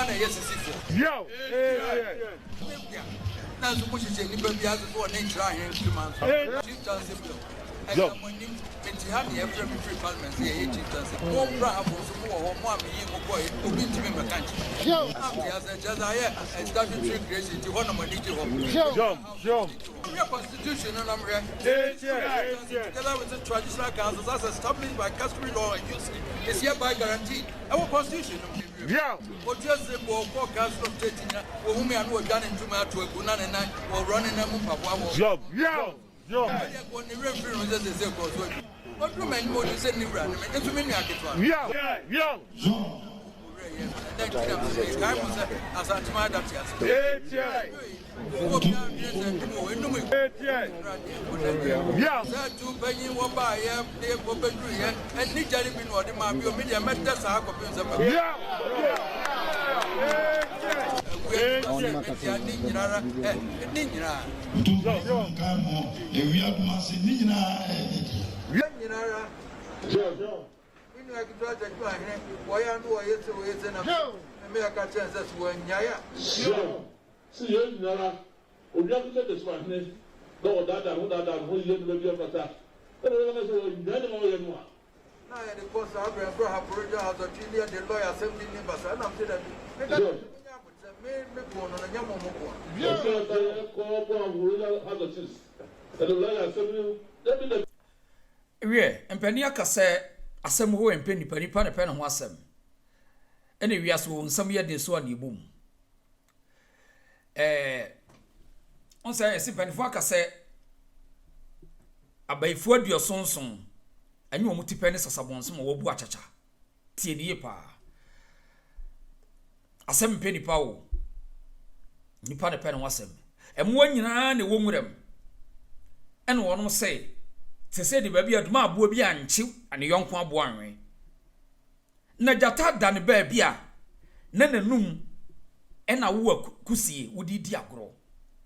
Hwan na ɛyɛ sisifoɔ? Nanso mohyehyɛ nnipa bi ase sɛ wɔne nkyerɛ ahene ntoma nso. Chieftaincy Bill, ɛda mo anim. Mete ha na yɛfrɛ me firi Parliament sɛ yɛyɛ chieftaincy. Mo Brahafo nso mowɔ hɔ, mo a meyii mo kɔe, obi ntumi mmɛka nkyerɛ. Na mete ha sɛ, kyerɛ sɛ ayɛ statutory creation nti hɔ na mo ani gye hɔ. Monhwɛ constitution no na monhwɛ. Chieftaincy together with its traditional councils as established by customary law and usage is hereby guaranteed. Ɛwɔ constitution no mu. Otua se bɔ ɔkɔɔ Council of State nyina, wɔhu me a na wɔdwa ne ntoma ato agu na ne nan, wɔworɔ ne nan mu mpaboa wɔ. Ɛdeɛ kɔ ne werɛ mfiri no sɛ seesei kɔɔ so adwuma. Ɔduru m'anim ɔnim sɛ ne wura ne me, nso me nua ketewa no. Owura yɛ me, ɛnɛ nti na mese mekae mo sɛ Asanteman ada te ase. Wɔ obiara ndwene sɛ nnum o, nnum yi. Sɛ tu panyin wɔ baa yɛ de wɔ bɛduru yɛ ɛne gya no bi na ɔde maa bi o, me deɛ mɛdɛ saa kɔpem sɛ mɛkɔ. Awia sɛ metia ne nyinara ɛ ne nyinaa. Otumfoɔ nkae mo awia Kumasi ne nyinaa ɛyɛ ne dea. Nyinara. Me nua ketewa Tadjuma Ahene, wɔyɛ ano wɔyɛ se wɔyɛ se na me mɛka kyerɛ no sɛ so wɔannyae a. Se yɛn nyinara, onua ketewa Tadjuma Ahene, na ɔdaadaa ne ho daadaa ne ho yɛ nneɛma bi a ɛmfata, ɛna ɔbɛka sɛ wannyae nneɛma a ɔyɛ no a. Na yɛde kɔ saa berɛ berɛ ha Poroja Azɔtwe ne yɛde lɔya asɛm bi ne basa ɛna mese dabi meka kyerɛ sɛ menya aboterɛ me me ko no no nyɛ mo mo ko no. Ɔsɛ sɛ yɛkɔ bɔ Poroja Azɔtwe ɛde lɔya asɛm no dabi dabi. Wiɛ, mpanin aka sɛ asɛm hɔ mpɛ nipa, nipa na ɛpɛ ne ho asɛm. Ɛna wiase wɔ nsɛm yɛ den so a na ɛbɔ mu. Ɛɛ, wɔn sɛ ɛsi mpanimfoɔ aka sɛ abayifoɔ aduɔsonson ɛnyɛ wɔn ti pɛ ne sasabɔnsɛm a wɔbu akyakya. Tie ne yie paa. Asɛm mpɛ nipa o. Nipa na ɛpɛ ne ho asɛm. Mmoa nyinaa na ɛwɔ nwuram. Ɛna wɔnom sɛ, te sɛ de baabi a duma aboa bi ankye ne yɔnko aboa anwe. Na gyata da ne baabi a na n'anum ɛna wo kusie wode di agorɔ.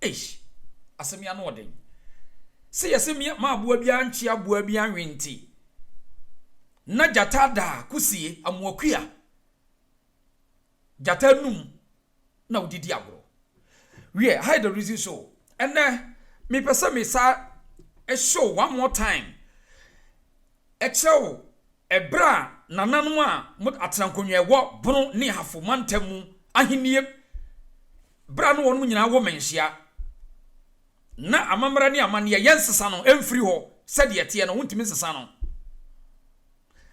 Eish, asɛm yi ano ɔden. Sɛ yɛsɛ ma aboa bi ankye aboa bi anwe nti, na gyata da kusie amoakua gyata num na wode di agorɔ. Wiɛ, ha yɛ The Reason Show. Ɛnɛ, mepɛ sɛ me sa show one more time. Ɛkyerɛ wo ɛberɛ a nananom a mo atenankonnwa ɛwɔ Bono ne Ahafo mantam mu ahennie berɛ a na wɔn nyinaa wɔ manhyia na amammerɛ ne amanneɛ yɛnsesa no ɛmfiri hɔ sɛdeɛ ɛteɛ no wontumi nsesa no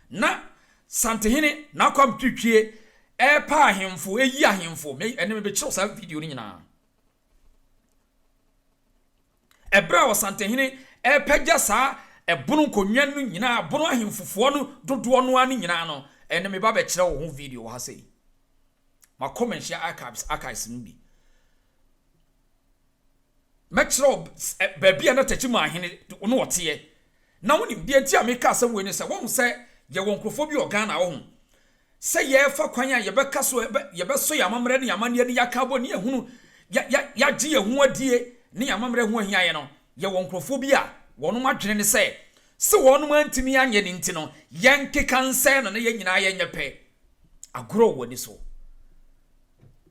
na Santehene n'akwam twitwie ɛrepa ahemfo ɛyi ahemfo ɛne mebɛkyerɛw saa video no nyinaa ɛberɛ a ɔsantehene ɛrepagya saa ɛbono nkonnwa no nyinaa bono ahemfofoɔ no dodoɔ no ara no nyinaa no ɛne meba bɛkyerɛ wo ho video wɔ ha sei. Makɔ manhyia archives archives no bi mɛkyerɛ wo baabi a na Takyi ahene no ɔteɛ. Na wonim deɛ nti a meka asɛm wei ne sɛ wɔn sɛ yɛwɔ nkurɔfoɔ bi wɔ Ghana wɔ ho sɛ yɛrefa kwan a yɛbɛka so yɛbɛsɔ yɛn amammerɛ ne yɛn amanneɛ ne yɛaka abɔ ne yɛhunu yɛagye yɛn ho adie ne yɛn amammerɛ ho ahiaeɛ no, yɛwɔ nkurɔfoɔ bi a wɔnom adwene ne sɛ sɛ wɔnom antumi anyɛ ne nti no yɛnkeka nsɛn no na yɛn nyinaa yɛnyɛ pɛ. Agorɔ wɔ ani so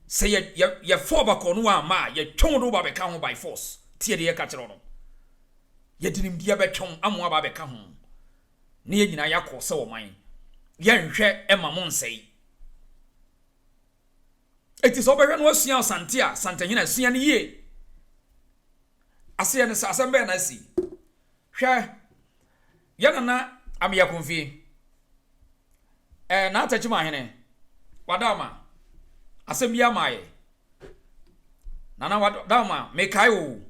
sɛ yɛ yɛ yɛfa ɔbakɔ no amma a yɛtwe wo de wo ba bɛka ho by force. Tie deɛ yɛka kyerɛ wo no, yɛde nimdeɛ bɛtwe wo ama wo aba abɛka ho na yɛn nyinaa yɛakɔ sɛ ɔman. Yɛnhwɛ ɛma mo nsɛe. Eti sɛ wobɛhwɛ no asua Asante a, Santehene asua no yie. Aseɛ no sɛ asɛm bɛyɛ na asi. Hwɛ, yɛn nana Ameyakomfie, ɛɛ n'atakyim ahene, Wadaama, asɛm bi ama yɛ. Nana Wadaama, mekae o.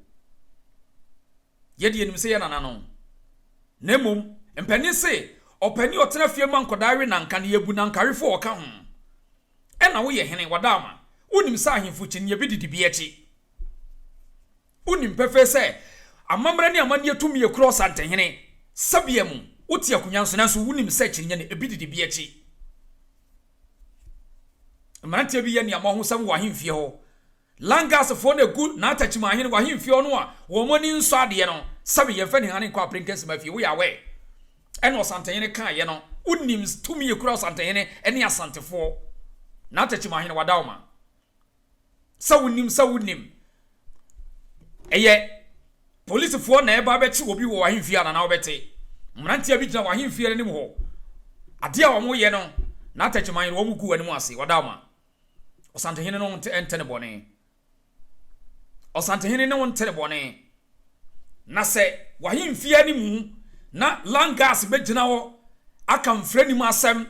Yɛde yɛnim sɛ yɛ nana no. Na mmom, mpanin se, ɔpanin ɔtena fie ma nkɔdaa we nanka no yɛbu nankawefoɔ ɔka ho. Ɛna woyɛ hene, Wadaama. Wonim sɛ ahemfo kyiniiɛ bi didi bi akyi. Wonim pefee sɛ amammerɛ ne amanneɛ tumi ekura ɔsantehene sɛbea mu. Wote akonnwa nso, nanso wonim sɛ kyiniiɛ no ebi didi bi akyi. Mmeranteɛ bi yɛ nea mmɔhosɛm wɔ ahemfie hɔ. Langasfoɔ no egu n'atakyim ahene wɔ ahemfie hɔ no a wɔn ani nsɔ adeɛ no, sɛbe yɛmfa nihane nkɔ aperenkɛnsɛm afie. Woyɛ aware? Ɛna ɔsantehene kaeɛ no, wonim tumi ekura ɔsantehene ne asantefoɔ. N'atakyim ahene, Wadaoma. Sɛ wonim sɛ wonim. Ɛyɛ polisifoɔ na ɛba abɛkye obi wɔ w'ahemfie a, Nana wobɛte. Mmeranteɛ bi gyina w'ahemfie no anim hɔ. Adeɛ a wɔyɛ no, n'atɛkyeman no, wɔgu w'anim ase. Wɔda ma. Ɔsantehene no nte ne bɔne. Ɔsantehene ne wo nte ne bɔne. Na sɛ w'ahemfie anim na langas bɛgyina hɔ aka mfrɛ nim asɛm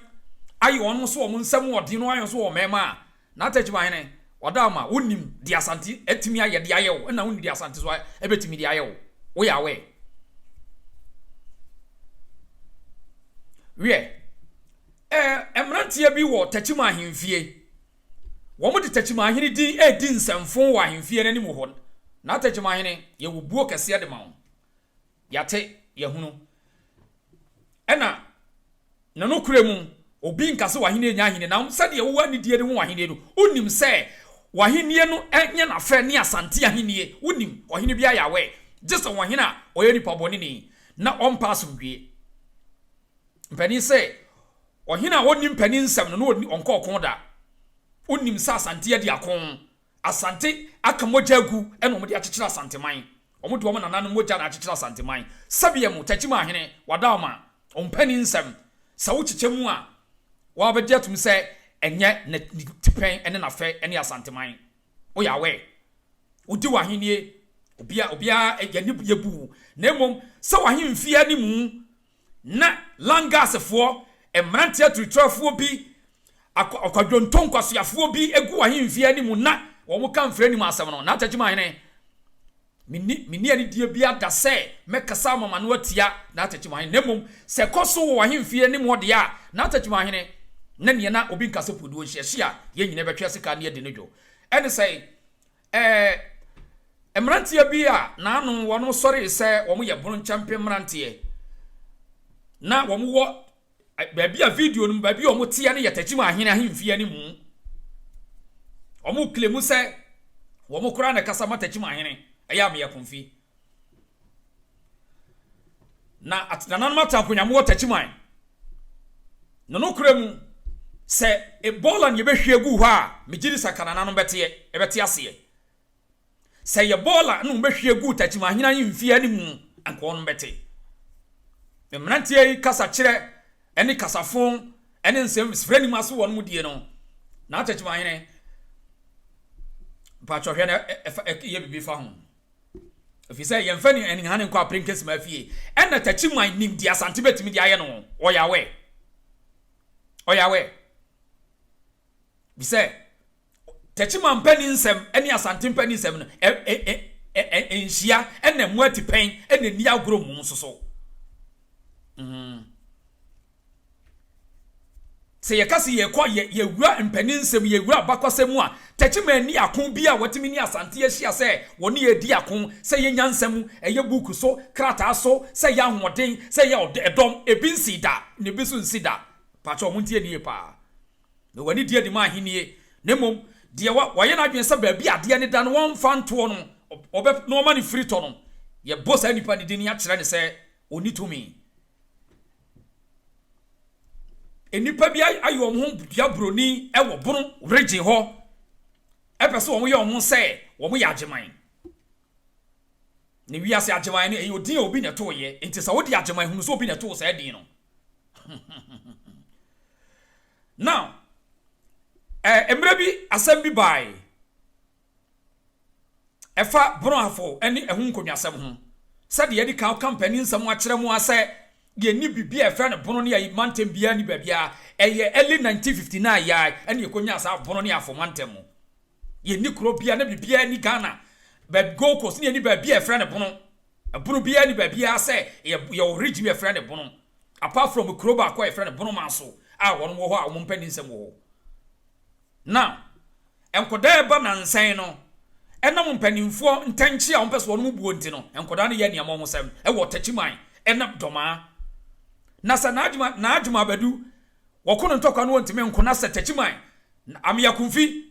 ayɛ wɔn nso wɔn nsɛm ɔden no ayɛ nso wɔ mmarima a, n'atɛkyimahene ɔda ama wonim de Asante atumi ayɛ de ayɛ wo, ɛna wonim de Asante so ɛbɛtumi de ayɛ wo. Woyɛ awɛ wiɛ. Ɛɛ mmeranteɛ bi wɔ Tɛkyima ahemfie. Wɔn de Tɛkyima ahene din redi nsɛmfo wɔ ahemfie no anim hɔ. Na Tɛkyima ahene, yɛwɔ buo kɛseɛ de ma wo. Yɛate, yɛahunu. Ɛna na nokorɛ mu, obi nka sɛ w'ahennie nyɛ ahennie, na sɛdeɛ wowɔ anidie de ho w'ahennie no, wonim sɛ w'ahennie no nyɛ n'afɛ ne Asante ahennie. Wonim, ɔhene bi ayɛ awɛ, gye sɛ ɔhene a ɔyɛ nipa bɔneni na ɔmpa asomdwie. Mpanin sɛ, ɔhene a ɔnni mpanin nsɛm no, na ɔnkɔ ɔko da. Wonim sɛ Asante adi ako. Asante aka mogya agu na wɔde akyekyere Asanteman. Wɔde wɔn nananom mogya na akyekyere Asanteman. Sɛbeɛ mo, Takyima ahene, Wadaoma, ɔmpanin nsɛm, sɛ wokyekyɛ mu a, wɔabɛgye atum sɛ ɛnyɛ ne tipɛn ne n'afɛ ne Asanteman. Woyɛ aware. Wodi w'ahennie, obia, obiara yɛne yɛbu wo. Na mmom, sɛ w'ahemfie animu na Langasfoɔ, mmeranteɛ aturuturɛfoɔ bi, akwadwonto nkwasoafoɔ bi gu w'ahemfie anim na wɔka mfiri anim asɛm no, na Akyɛkyemahene, menni, menni anidie biara da sɛ mɛkasa ama m'ano atia n'Akyɛkyemahene, na mmom sɛ ɛkɔ so wɔ w'ahemfie anim hɔ deɛ a, n'Akyɛkyemahene, na neɛ na obi nka sɛ puduo nhyiahyia a yɛn nyinaa bɛtwe asika ne adi no dwo. Ɛne sɛ, Ɛɛ, mmeranteɛ bi a n'ano wɔn sɔree sɛ wɔn yɛ bono nkyɛmpe mmeranteɛ na wɔn wɔ baabi a video no mu baabi a wɔn teɛ no yɛ Takyima ahene ahemfie anim. Wɔn kile mu sɛ wɔn koraa na ɛkasa ma Takyima ahene ɛyɛ ameya kumfi. Na nananom atanko nyame wɔ Takyiman. Na nokorɛ mu, sɛ bɔɔla na yɛbɛhwie gu hɔ a, megye di sɛ anka nananom bɛteɛ, bɛte aseɛ. Sɛ ɛyɛ bɔɔla na wɔbɛhwie gu Takyiman ahene ahemfie anim, anka wɔnom bɛte. Mmeranteɛ yi kasakyerɛ ne kasafo ne nsɛm frɛ nim ase wɔnom die no, na Takyiman ahene, mpakyɛ hwɛ na ɛfa, ɛyɛ biribi fa ho. Ɛfiri sɛ yɛmfa ni anihane nkɔ aperenkesima fie. Ɛna Takyiman nim deɛ Asante bɛtumi de ayɛ no. Ɔyɛ aware. Ɔyɛ aware. Bi sɛ Takyiman mpani nsɛm ne Asante mpani nsɛm no nhyia ɛna mu atipɛn ɛna ni agorɔ mu nso so. Mm. Sɛ yɛka sɛ yɛkɔ yɛ yɛwura mpanin nsɛm, yɛwura abakɔsɛm mu a, Techiman nni ako bi a watumi ne Asante ahyia sɛ wɔne yɛredi ako, sɛ ɛyɛ nyansa mu, ɛyɛ book so, krataa so, sɛ ɛyɛ ahoɔden, sɛ ɛyɛ ɛdɔm, ebi nsii da, na ebi nso nsi da. Pakyɛw montie no yie paa. Na w'ani di adi ma ahennie, na mmom deɛ wa wayɛ n'adwene sɛ baabi a adeɛ no da no wɔmfa ntoɔ no, ɔbɛ na ɔma no firi tɔ no, yɛbɔ saa nipa no din akyerɛ no sɛ ɔnni tumi. Nnipa bi ayɛ wɔn ho dua buroni wɔ bono region hɔ ɛpɛ sɛ wɔn yɛ wɔn ho sɛ wɔn yɛ agyeman. Na wiase agyeman no ɛyɛ odin a obi na ɛtoo yɛ nti sɛ wode agyeman hunu sɛ obi na ɛtoo saa din no. Now, eh, mmerɛ bi asɛm bi bae. Ɛfa Borɔhafo ne ɛho nkonnwasɛm ho, sɛdeɛ yɛadi kan aka mpanin nsɛm akyerɛ mo ara sɛ yɛnni biribi a yɛfrɛ no Bono ne ayi mantam biara nni baabiara. Ɛyɛ early 1959 yi ara ɛna yɛkɔnyaa saa Bono ne Afo mantam mu. Yɛnni kuro biara na biribiara nni Ghana, baabi Gold Coast ne yɛnni baabi a yɛfrɛ no Bono. Ɛbono biara nni baabiara sɛ yɛwɔ region bi a yɛfrɛ no Bono. Apart from kuro baako a yɛfrɛ no Bono Manso a wɔn wɔ hɔ a wɔn mpanin nsɛm wɔ hɔ. Now, Nkɔdaa a ɛba nnansa yi no, ɛnam mpanimfoɔ ntɛnkyea a wɔpɛ sɛ wɔn buo nti no, nkɔdaa no yɛ aniammɔhosɛm wɔ Takyiman ne Dɔmaa. Na sɛ Naadwuma, Naadwuma Abadu, wɔko no ntɔkwa no wɔntumi nko na sɛ Takyiman, Ameakumfi,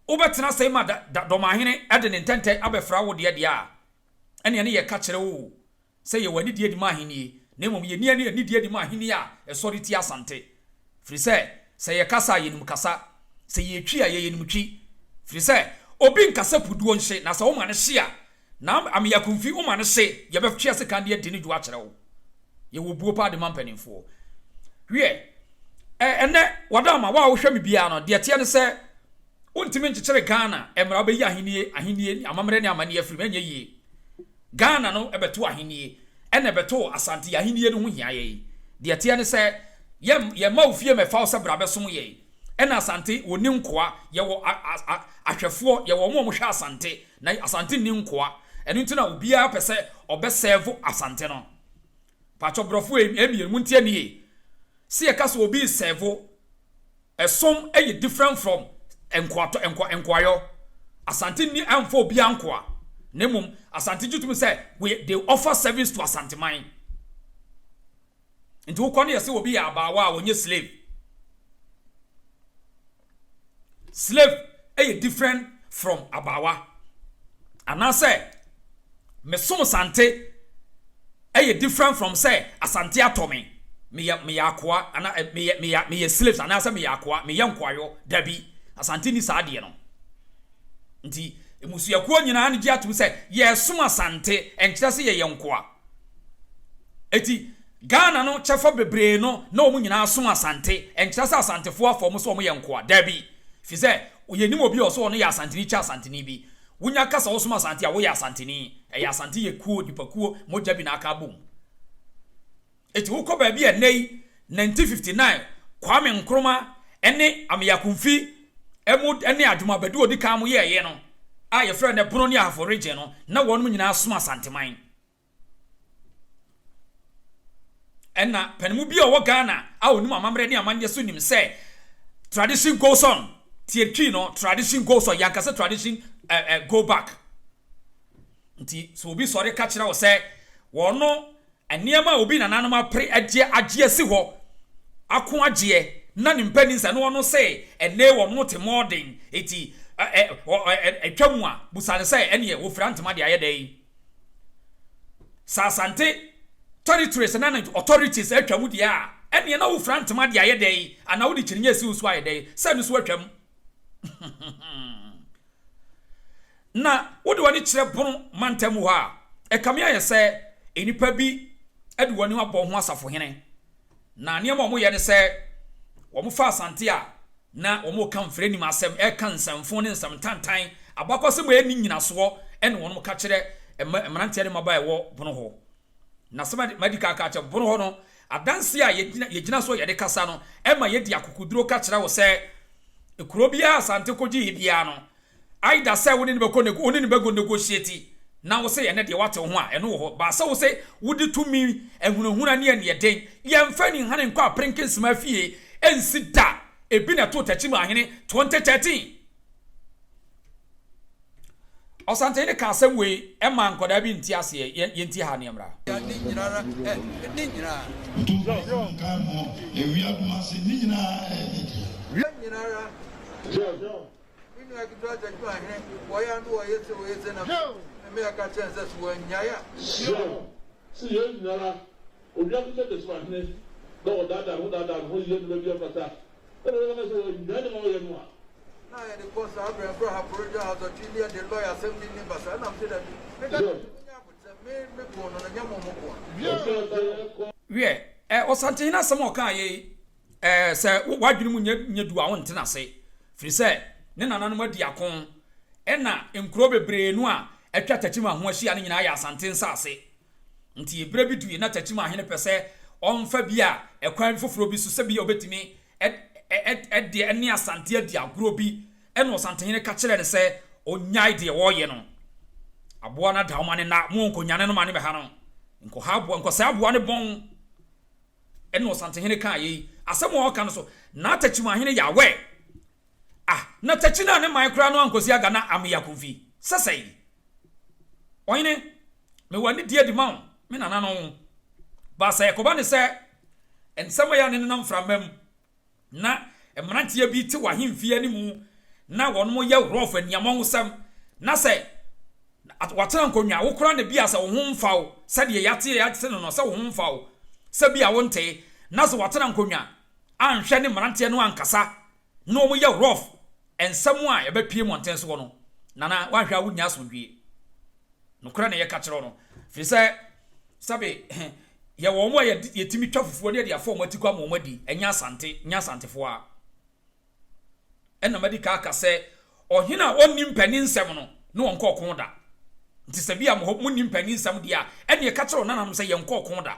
wobɛtena ase ma da, da, Dɔmaahene de ne ntɛntɛ abɛfra wo deɛ deɛ a, ɛneɛ ne yɛka kyerɛ wo o. sɛ yɛwɔ anidie de ma ahennie, na mmom yɛnni ani anidie de ma ahennie a ɛsɔre tia Asante. Firi sɛ, sɛ yɛkasa a, yɛnim kasa, sɛ yɛtwi a, yɛyɛ nim twi. Firi sɛ, Obi nka sɛ puduo nhye, na sɛ woma no hye a, na Ameyakumfi woma no hye, yɛbɛtwe asekan de adi ne dwo akyerɛ wo. Yɛwɔ buo paa de ma mpanimfoɔ. Wiɛ, ɛ, ɛnnɛ, Wadaama, wo a wohwɛ me biara no, deɛ ɛteɛ ne sɛ, wontumi nkyekyere Ghana mmara wobɛyi ahennie, ahennie, amammerɛ ne amanneɛ afiri mu, ɛnyɛ yie. Ghana no bɛto ahennie, ɛna ɛbɛtoo Asante yɛn ahennie no ho hia yɛn. Deɛ ɛteɛ ne sɛ, yɛn, yɛmma wo fie mmɛfa wo sɛ bra bɛsom yɛn. Ɛna Asante, wɔnni nkoa, yɛwɔ a, a, a, ahwɛfoɔ, yɛwɔ wɔn a wɔhwɛ Asante, na Asante nni nkoa. Ɛno nti na obiara pɛ sɛ ɔbɛ serve Asante no. Pakyɛ borɔfo ɛmmienu, montie nie. Sɛ yɛka sɛ obi resɛɛvo, ɛsom yɛ different from nkoatɔ, nkoa, nkoayɔ. Asante nni ɛmfa obiara nkoa, na mmom Asante gye tom sɛ we, they offer service to Asanteman. Nti wokɔ no yɛsɛ obi yɛ abaawa a wɔnyɛ slave. Slave yɛ different from abaawa. Anaasɛ mesom Sante yɛ different from sɛ Asante atɔ me. Meyɛ meyɛ akoa ana meyɛ meyɛ meyɛ slaves anaasɛ meyɛ akoa meyɛ nkoayɔ. Dabi, Asante ni saa adeɛ no. Nti mmusuakuo nyinaa no gye atom sɛ yɛsom Asante ɛnkyerɛ sɛ yɛyɛ nkoa. Eti Ghana no kyɛfa bebree no na wɔn nyinaa som Asante. Ɛnkyerɛ sɛ Asantefoɔ afa wɔn sɛ wɔyɛ nkoa. Dabi. Firi sɛ yɛnnim obi a ɔsɛ ɔno yɛ Asanteni kyɛ Asanteni bi. Wonya ka sɛ wosom Asante a, woyɛ Asanteni. Ɛyɛ Asante yɛ kuo, nipakuo, mogya bi na aka abom. Eti wokɔ baabi a nnɛ yi, 1959, Kwame Nkrumah ne Ameyakumfi mu ne Adwuma Badu a ɔdi kan mo yɛɛyɛ no a yɛfrɛ no Bono ne Ahafo region no, na wɔnom nyinaa som Asanteman. Ɛna panimu bi a ɔwɔ Ghana a ɔnim amammerɛ ne amanneɛ so nim sɛ tradition goes on. Tie Twi no, tradition goes on. Yɛanka sɛ tradition uh, uh, go back. Nti sɛ obi sɔre ka kyerɛ wo sɛ wɔno nneɛma a obi nananom apere agye agye asi hɔ ako agyeɛ na ne mpanin sɛ no ɔno sɛ ɛnɛ wɔn te mɔɔden eti ɛtwa mu a busa ne sɛ ɛneɛ wɔfira ntoma de ayɛ dɛ Sɛ Asante territories na ne authorities atwa mu deɛ a, ɛneɛ na wofira ntoma de ayɛ dɛn anaa wode kyiniiɛ asi wo so ayɛ dɛn sɛ ɛno so atwam. Na wode w'ani kyerɛ Bono mantam hɔ a, ɛkame ayɛ sɛ nnipa bi de wɔn ani abɔ ho asafohene. Na nneɛma a wɔyɛ ne sɛ wɔfa Asante a na wɔreka mfrɛnim asɛm, ɛreka nsɛmfo ne nsɛm ntantan, abakɔsɛm a ɛnni nnyinasoɔ na wɔka kyerɛ mmeranteɛ ne mmabaa a ɛwɔ Bono hɔ. Na sɛ madi kan aka akyerɛ Bono hɔ no, adanseɛ a yɛgyina so a yɛde kasa no ma yɛdi akokoduro ka kyerɛ wo sɛ kuro biara Asante kɔgyeeɛ biara no, Either sɛ wo ne no bɛkɔ wo ne no bɛgo negotiate na wo se ɛnɛ deɛ woate wo ho a, ɛno wɔ hɔ. But sɛ wo se wode tumi, ahunahuna ne aniɛden, yɛmfa anihane nkɔ aperenkensema fie ɛnsi da. Ebi na ɛtoo Takyim ahene 2013. Ɔsantehene ka asɛm wei ɛma nkwadaa bi nte aseɛ, yɛntie ha ne yɛmmra. Ne nyinara ɛ, ne nyinaa. Otumfoɔ nkae mo, ewia Kumasi, ne nyinaa ɛ, ne dea. Ne nyinara. Me nua ketewa Gyakye Ahene, wɔyɛ a na wɔyɛ se wɔyɛ se na me me ka kyerɛ no sɛ so wannyae a. Hyira se yɛn nyinara, Onua ketewa Gyakye Ahene, na ɔdaadaa ne ho daadaa ne ho yɛ nneɛma bi a ɛmfata, ɛna ɔbɛka sɛ wannyae nneɛma a ɔyɛ no a. Na yɛde kɔ saa berɛ no, ha Porridge House ɔtwe ne yɛde lɔya asɛm bi ne basa, ɛna mese dabi, meka kyerɛ sɛ monya aboterɛ, me me ko no no nyɛ mo mo ko a. Wiɛ, ɛ, Ɔsantehene asɛm a ɔkaeɛ yi, Ɛɛ, sɛ w'adwene mu nyɛ nyɛ du a, wonte no ase, firi sɛ ne nananom adi ako, ɛna nkuro bebree no a atwa Techiman ho ahyia no nyinaa yɛ Asante nsase. Nti berɛ bi dui na Techiman hene pɛ sɛ ɔmfa bi a ɛkwan foforɔ bi so sɛ bi a ɔbɛtumi de ɛne Asante adi agorɔ bi, ɛna Ɔsantehene ka kyerɛɛ no sɛ ɔnnyae deɛ ɔreyɛ no. Aboa no ada wo ma no nna, mo nkɔnyane no ma no mmɛha no. Nkɔha aboa, nkɔsɛe aboa no bɔn. Ɛnna Ɔsantehene kaa yei, asɛm a ɔreka no so, na Takyimanhene yɛ aware. Ah, na Takyi no a ne man koraa no ankɔsi aga na Ameya Kofi, sɛsɛe. Ɔhene, mewɔ anidie adi ma wo, me nana no. Ba sɛ ɛkɔba ne sɛ nsɛm a ɛyɛ a ne nenam mframa mu, Na mmeranteɛ bi te w'ahemfie anim na wɔn yɛ rough aniammɔhosɛm, na sɛ wɔatena nkonnwa, wo koraa na bi a sɛ wo ho mfa wo, sɛdeɛ yɛate yɛate no no, sɛ wo ho mfa wo, sɛ bi a wontee, na sɛ wɔatena nkonnwa anhwɛ ne mmeranteɛ no ankasa na wɔn yɛ rough nsɛm a ɛbɛpue mmɔnten soɔ no, Nana, woanhwɛ a wonnya asomdwie. Nokorɛ na yɛka kyerɛ wo no. Firi sɛ, sɛbe, yɛwɔ wɔn a yɛtumi twa fufuo ne yɛde afa wɔn atikɔ ama wɔn adi, ɛnyɛ Asante, nyɛ Asantefoɔ a. Ɛna madi ka aka sɛ, ɔhene a ɔnni mpanin nsɛm no, ne wɔn nkɔ ɔko da. Nti sɛ bi a monni mpanin nsɛm deɛ a, ɛneɛ ka kyerɛ wo nananom sɛ yɛnkɔ ɔko da.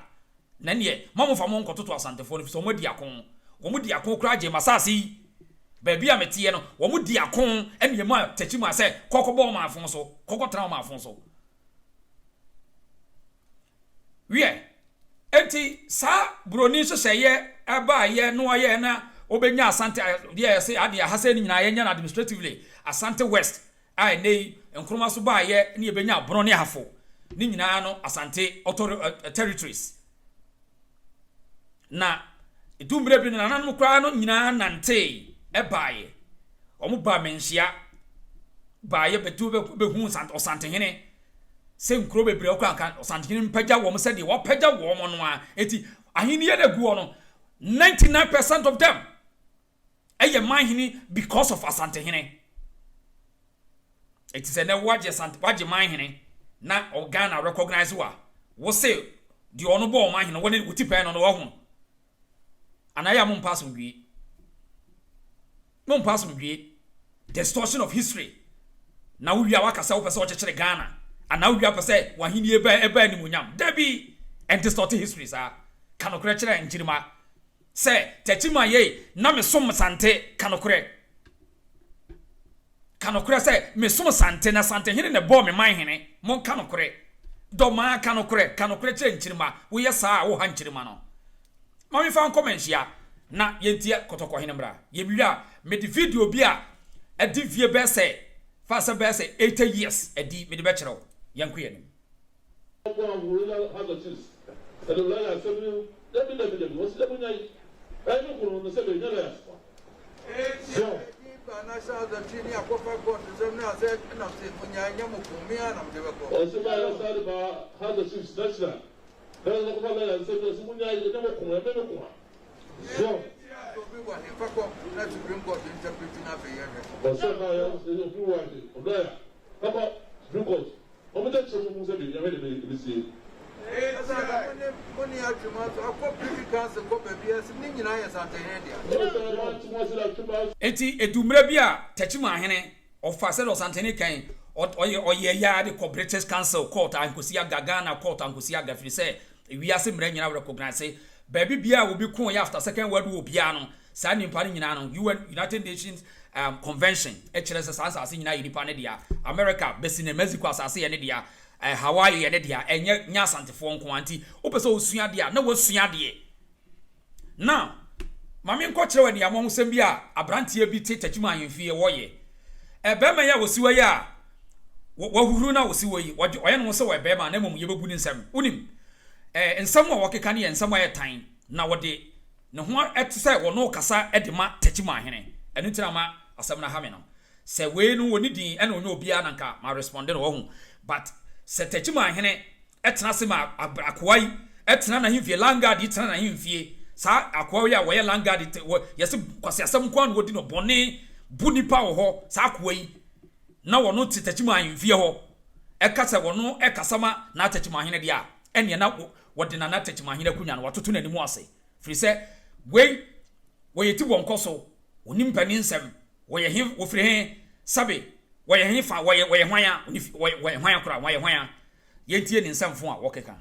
Na ɛneɛ, mma momfa mo ho nkɔtoto Asantefoɔ no, ɛfiri sɛ wɔn adi ako. Wɔn di ako koraa gyee m'asaase yi. Baabi a meteɛ no, wɔn di ako ɛne ɛmaa Takyimaa sɛ, kɔ kɔbɔ wɔn afo so, kɔ kɔtena wɔn afo so. Wiɛ, enti saa buroni nhyehyɛeɛ ɛbaeɛ no ayɛ na wɔbɛnya Asante, deɛ yɛse adeɛ aha sɛ ne nyinaa yɛnya no administratively, Asante West a ɛnnɛ yi Nkrumah so baeɛ ne yɛbɛnya Abono ne Ahafo ne nyinaa no Asante author territories. Na ɛdu mmerɛ bi no nananom koraa no nyinaa nantee ɛbaeɛ. Wɔn baa Manhyia baeɛ bɛtu bɛhu Ɔsantehene sɛ nkuro bebree ɔkora nka Ɔsantehene mpagya wɔn sɛdeɛ wɔapagya wɔn no a eti ahennie no agu hɔ no 99% of them ɛyɛ man hene because of Asantehene. Eti sɛ nɛ wagye Asante wagye man hene na Ghana recognize wa wo se deɛ ɔno bɔ ɔman hene wo ne wo ti pɛn no no wahu anaa yɛ a mo mpa asomdwie mo mpa asomdwie distortion of history na wo wia waka sɛ wopɛ sɛ ɔkyekyere Ghana anaa wo wia pɛ sɛ wahenie ɛbɛ ɛbɛ animuonyam dabi and distort history saa ka nokorɛ kyerɛ nkyirima Sɛ Techiman yei na me som Sante, ka nokorɛ. Ka nokorɛ sɛ me som Sante na Sante hene na ɛbɔɔ me man hene. Monka nokorɛ. Dɔmaa ka nokorɛ, ka nokorɛ kyerɛ nkyirimma. Woyɛ saa a woha nkyirimma no. Ma memfa nkɔ manhyia na yɛntie Kɔtɔkɔ hene mmra. Yɛwie a, mede video bi a adi mfie bɛyɛ sɛ, fa sɛ bɛyɛ sɛ 80 years adi mede bɛkyerɛ wo. Yɛnkɔ yɛn anim. Ɔkɔ ahorow na House of Chiefs ɛde lɔya asɛm no dabi dabi dabi wɔsi dɛ munya yi ɛyɛ me kunu no sɛ benya lɔya soa so. Ba na hyɛ adɔtwe ne akɔfa court nsɛm ne asɛ nam se munya ɛnyɛ mo ko me ara na mede bɛkɔ. Ɔse ba yɛ saa de ba House of Chiefs national na yɛ kɔfa lɔya nsɛm ne ɔse munya yi ɛnyɛ mo ko ɛme me ko a so. Obi wɔ he fa kɔ na Supreme Court interpret na afei yɛhwɛ. Ɔse ba yɛ obi wɔ he lɔya fa kɔ Supreme Court. Wɔn gya kyerɛ mu hu sɛ biribi ahwɛ na ebesie. Ɛsɛ sɛ mo ne mo ne atwem aso akɔ Privy Council kɔ baabi a ne nyinaa yɛ Santehene dea. Enti edu mmerɛ bi a Techiman hene, ɔfa sɛdeɛ Ɔsantehene kan, ɔyɛ ɔyɛ yɛ ara de kɔ British Council court a nkosi aga, Ghana court a nkosi aga firi sɛ wiase mmara nyinaa recognise baabi biara a obi koeɛ after second world war biara no saa nnipa no nyinaa no UN, United Nations um, Convention kyerɛ sɛ saa asase nyinaa yɛ nipa no dea. America bɛsi ne Mexico asase yɛ ne dea, eh, Hawaii yɛ ne dea, ɛnyɛ nyɛ Asantefoɔ nko ara. Nti wopɛ sɛ wosua adeɛ a na wasua adeɛ. Now, ma menkɔkyerɛ wo aniammɔhosɛm bi a aberanteɛ bi te Techiman ahemfie wɔyɛ. Eh, bɛrima yi a wɔsi hɔ yi a wahuhuru no a wɔsi hɔ yi, ɔyɛ ne ho sɛ ɔyɛ bɛrima na mmom yɛbɛbu ne nsɛm. Wonim, eh, nsɛm a wɔkeka no yɛ nsɛm a ɛyɛ tan na wɔde ne ho te sɛ wɔne rekasa de ma Techiman hene. Ɛno nti na ama asɛm no aha me no. Sɛ wei no wɔnni din ɛna ɔnyɛ obiara na nka ma responde no wahu. But sɛ Techiman hene tena ase ma akoa yi tena n'ahemfie, landguard yi tena n'ahemfie, saa akoa yi a wɔyɛ landguard te wɔ yɛse kwasiasɛm nko ara na wɔdi no bɔne bu nipa wɔ hɔ, saa akoa yi na wɔno te Techiman ahemfie hɔ ɛka sɛ wɔno ɛkasa ma na Techiman hene deɛ a ɛneɛ na wɔde Nana Techiman hene akunya no wɔatoto n'anim ase. Firi sɛ wei wɔyɛ ti wɔ nkɔ so, wɔnim mpanin nsɛm, wɔyɛ he, wɔfiri he, sɛbe wɔyɛ he fa, wɔyɛ, wɔyɛ hwan a, wɔne fi, wɔyɛ, wɔyɛ hwan koraa, wɔyɛ hwan a? Yɛntie ne nsɛmfo a wɔkeka.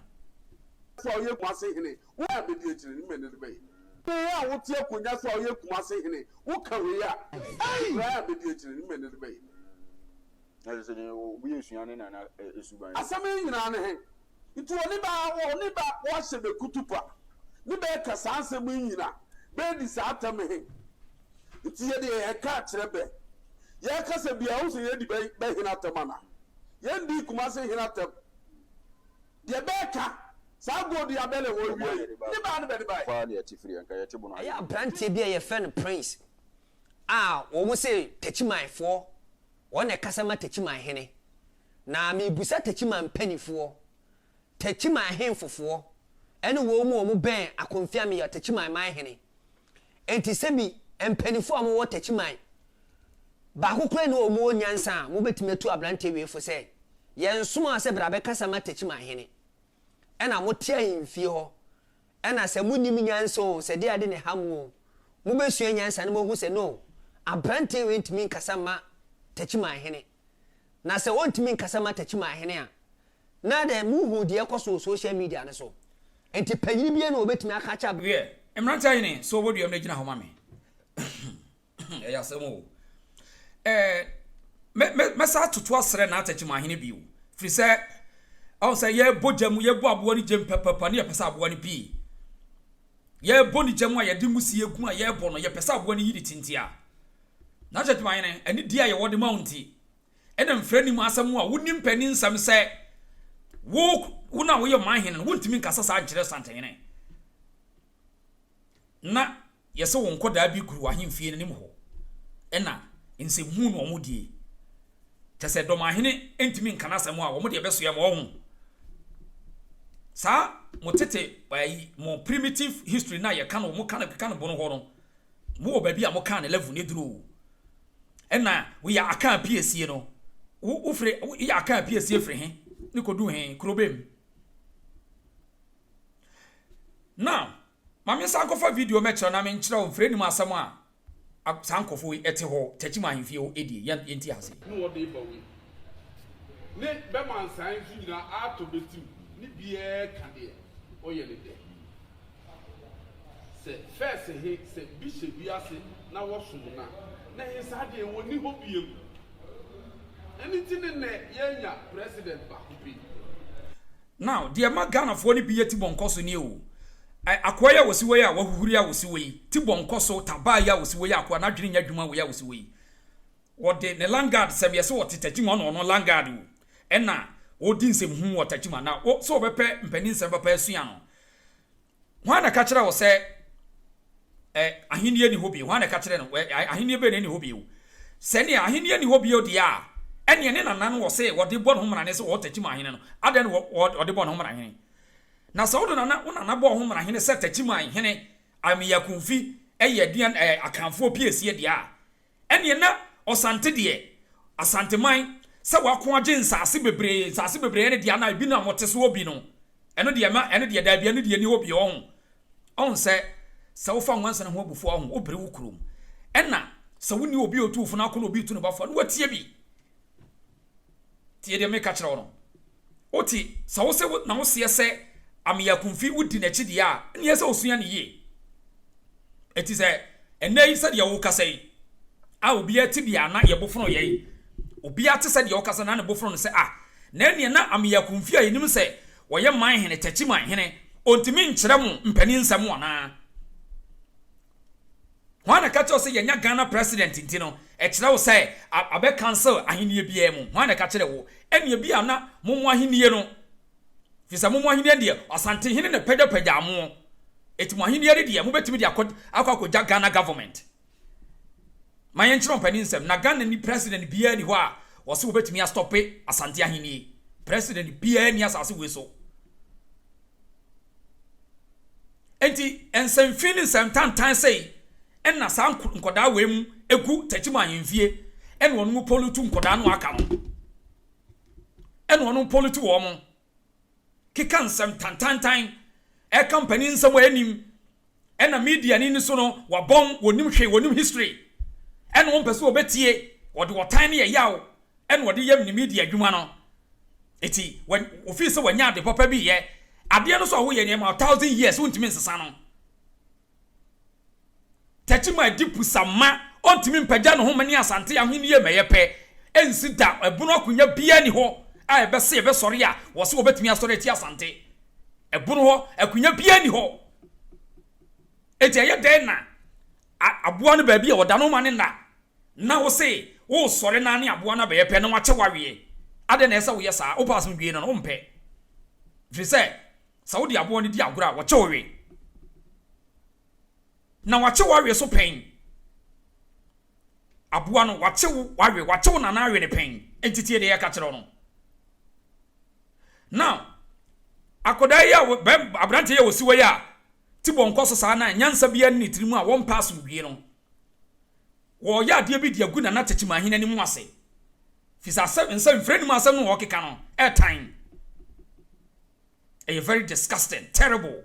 So a ɔyɛ Kumase hene, wo a bedi akyire no mmɛ ne de bɛyɛ. Wo a wote akonwa so a ɔyɛ Kumase hene, wo ka wei a, nkura a bedi akyire no mmɛ ne de bɛyɛ. Na kyerɛ sɛ deɛ obi resua ne nana suban. Asɛm yi nyinaa ne he? Nti ɔne bɛ ɔne bɛ ɔahyɛ bɛ kutupa ne bɛɛka saa nsɛm yi nyina, bɛɛdi saa atɛm he. Nti yɛ deɛ yɛɛka akyerɛ bɛ, yɛɛkasa biaa wohu sɛ yɛɛdi bɛ bɛ hene atɛm anaa? Yɛndii Kumase hene atɛm. Deɛ bɛɛka, saa gold yi a bɛlɛ hɔ wia yi, ne baa ne bɛde baeɛ. Ɛyɛ abranteɛ bi a yɛfrɛ no Prince a wɔn se Takyimanfoɔ wɔn na ɛkasa ma Takyiman hene. Na merebisa Techiman mpaninfoɔ, Techiman ahenfofoɔ, ɛne wɔn mu a wɔbɛn Akomfeameyɔ, Techiman man hene. Enti sɛbi mpaninfoɔ a wɔwɔ Techiman, Baako koraa nni hɔ a wɔwɔ nyansa a mobɛtumi atu aberanteɛ wei fo sɛ, Yɛnsomaa wo sɛ bra bɛkasa ma Techiman hene. Ɛna mote ahemfie hɔ, ɛna sɛ monnim nyansa oo, sɛ deɛ ade na ɛha mo oo, mobɛsua nyansa na moahu sɛ no, aberanteɛ wei ntumi nkasa mma Techiman hene. Na sɛ ɔntumi nkasa mma Techiman hene a, na dɛn, monhuu deɛ ɛkɔ so wɔ social media no so. Enti panyini biara nni hɔ a ɔbɛtumi aka akyerɛ. Wiɛ, mmeranteɛ ahene, so wɔbɔ duam na gyina hɔ ma me. Ɛyɛ asɛm o. Ɛɛ mɛ mɛ mɛsa atoto asrɛ n'atɛkyem ahene bio. Firi sɛ ɔn sɛ yɛbɔ gya mu yɛbɔ aboa no gyam pɛpɛpɛ ne yɛpɛ sɛ aboa no pii. Yɛbɔ ne gya mu a yɛde musie gu a yɛbɔ no yɛpɛ sɛ aboa no yi ne ti nti a. N'atɛkyem ahene ɛne di a yɛwɔ de ma wo nti ɛna mfrɛ nim asɛm a wonim panin nsɛm sɛ wo wo na woyɛ ɔman hene no wontumi nkasa saa nkyerɛ santehene. Na yɛse wo nkɔdaa bi guru w'ahemfie no anim hɔ ɛna nsɛmhuu na wɔn die. Kyɛ sɛ dɔmahene ntumi nka n'asɛm a wɔn deɛ bɛsoɛ ma ɔho. Saa mo tete ayi mo primitive history na yɛka no mo ka no keka no bono hɔ no mo wɔ baabi a mo ka ne level ne duro o. Ɛna woyɛ aka apiesie no wo wofiri woyɛ aka apiesie firi he ne kɔdu he kuro bem. Now Ma mensan nkɔfa video mmɛkyerɛ wo na menkyerɛ wo mfrɛ nim asɛm a saa nkurɔfoɔ yi te hɔ Techiman ahemfie hɔ die. Yɛn yɛntie ha sei. Ne wɔde ba wei ne bɛma nsae nso nyinaa atɔ bɛtim ne biaa ka deɛ ɔyɛ ne dɛ. Sɛ fɛs he sɛ bi hyɛ bi ase na wɔsom no a, na he saa deɛ wɔnni hɔ biom. Ɛno nti ne nnɛ yɛanya president baako pɛ yi. Now deɛ ɛma Ghanafoɔ no bi yɛ tibɔnkɔ so nie o, ɛ akoa yi a ɔsi hɔ yi a wahuhuri a ɔsi hɔ yi, tibɔnkɔ so tabaa yi a ɔsi hɔ yi akoa n'adwene nyɛ adwuma wei a ɔsi hɔ yi. Wɔde ne landguard sɛm yɛse ɔte Takyima ɔna ɔno landguard o, ɛna ɔredi nsɛmhunu wɔ Takyima na wɔ sɛ ɔbɛpɛ mpanin nsɛm papa asua no. Hwan na ɛka kyerɛɛ wo sɛ ɛ, ahenni nni hɔ bio? Hwan na ɛka kyerɛɛ no? Ɛ, ahenni bɛn na ɛnni hɔ bio? Sɛnea ahenni nni hɔ bio deɛ a, ɛnneɛ ne nana no wɔ se wɔde bɔ ne ho mmarane sɛ ɔwɔ Takyima ahene no. Adɛn na wɔde bɔ ne ho mmarahene? Na sɛ wode nana, wo nana bɔɔ ho mmarahene sɛ Takyima hene Ameyakunfi yɛ deɛn, ɛ, Akanfoɔ piesie deɛ a, Ɛneɛ na Ɔsante deɛ, Asanteman, sɛ wako agye nsaase bebree, nsaase bebree ɛne deɛ anaa ebi no a mote soɔ bi no, ɛno deɛ ma, ɛno deɛ daabi, ɛno deɛ ɛni hɔ bio, ɔho. Ɔho sɛ, sɛ wofa nwansena ho abufuo a, ɔho, wobere wo kurom. Ɛna sɛ wonni obi a ɔtu wo fo na akɔ na obi retu ne ba fo a, na watie bi. Tie deɛ meka kyerɛ wo no. Wote, sɛ wo se na woseɛ sɛ Ameyakumfi wodi n'akyi deɛ a, ɛneɛ sɛ wosua no yie. Eti sɛ ɛnnɛ yi sɛdeɛ wokasa yi, a obiara te bi a na yɛ bo fono yɛn. Obiara te sɛdeɛ wokasa na ne bo fono no sɛ ah, na ɛneɛ na Ameyakumfi a yɛnim sɛ ɔyɛ man hene, Takyiman hene, ɔntumi nkyerɛ mo mpanin nsɛm anaa? Hwan na ɛka kyerɛ wo sɛ yɛanya Ghana president nti no ɛkyerɛ wo sɛ abɛ cancel ahennie biara mu? Hwan na ɛka kyerɛ wo? Ɛnneɛ bi a na mo mo ahennie no, firi sɛ mo mo ahennie deɛ Asantehene na pagyapagyaa mo, eti mo ahennie no deɛ mobɛtumi de akɔ akɔ akɔgya Ghana government. Ma yɛnkyerɛ ɔmpanin nsɛm, na Ghana ni president biara ni hɔ a wɔse wɔbɛtumi astɔpe Asante ahennie. President biara ni asase wei so. Enti nsɛmfi ne nsɛmtantan sei na saa nkɔdaa wei mu egu Techiman ahemfie ɛna wɔn mu polutu nkɔdaa no aka no ɛna wɔn polutu wɔn keka nsɛm tantantan ɛka mpanin nsɛm a ɛnim ɛna media ni so no wabɔn wɔnim hwee wɔnim history ɛna wɔn pɛ sɛ wɔbɛtie wɔde wɔtan ne ɛyaw ɛna ɔde yɛ ne media adwuma no eti ofii sɛ wanya ade papa bi yɛ adeɛ no so a woyɛ nneɛma thousand years wontumi nsesa no tɛkyi ma adi pusa ma ɔntumi mpagya ne ho ma ne asante ahenni mɛyɛ pɛ ɛnsi da ɛbono akonnwa biara ni hɔ a ɛbɛse ɛbɛsɔre a wɔse wɔbɛtumi asɔre ati asante ɛbono hɔ akonnwa biara ni hɔ eti ɛyɛ dɛn na aboa no baabi a ɔda no ma ne nna Na wo se woresɔre na ne aboa no abɛyɛ pɛ na wakyɛ wo aweɛ. Adɛn na ɛsɛ sɛ woyɛ saa? Wopɛ asomdwoeɛ no no, wompɛ. Ɛfiri sɛ, sɛ wode aboa no di agorɔ a, wɔkyɛ wo we. Na wakye wo awe so pɛn. Aboa no, wakye wo wawe, wakye wo nana awe no pɛn. Enti tie deɛ yɛka kyerɛ wo no. Now, akwadaa yi a, aberanteɛ yi a wɔsi hɔ yi a, ti bɔ nkɔ so saa na nyansa biara nni ne tirim a wɔmpɛ asomdwoeɛ no. Wɔreyɛ adeɛ bi de agu Nana Techimanhene anim ase. Firi sɛ asɛm, nsɛm, mfrɛ nim asɛm no wɔkeka no, ɛtan. Ɛyɛ very disgusting, terrible.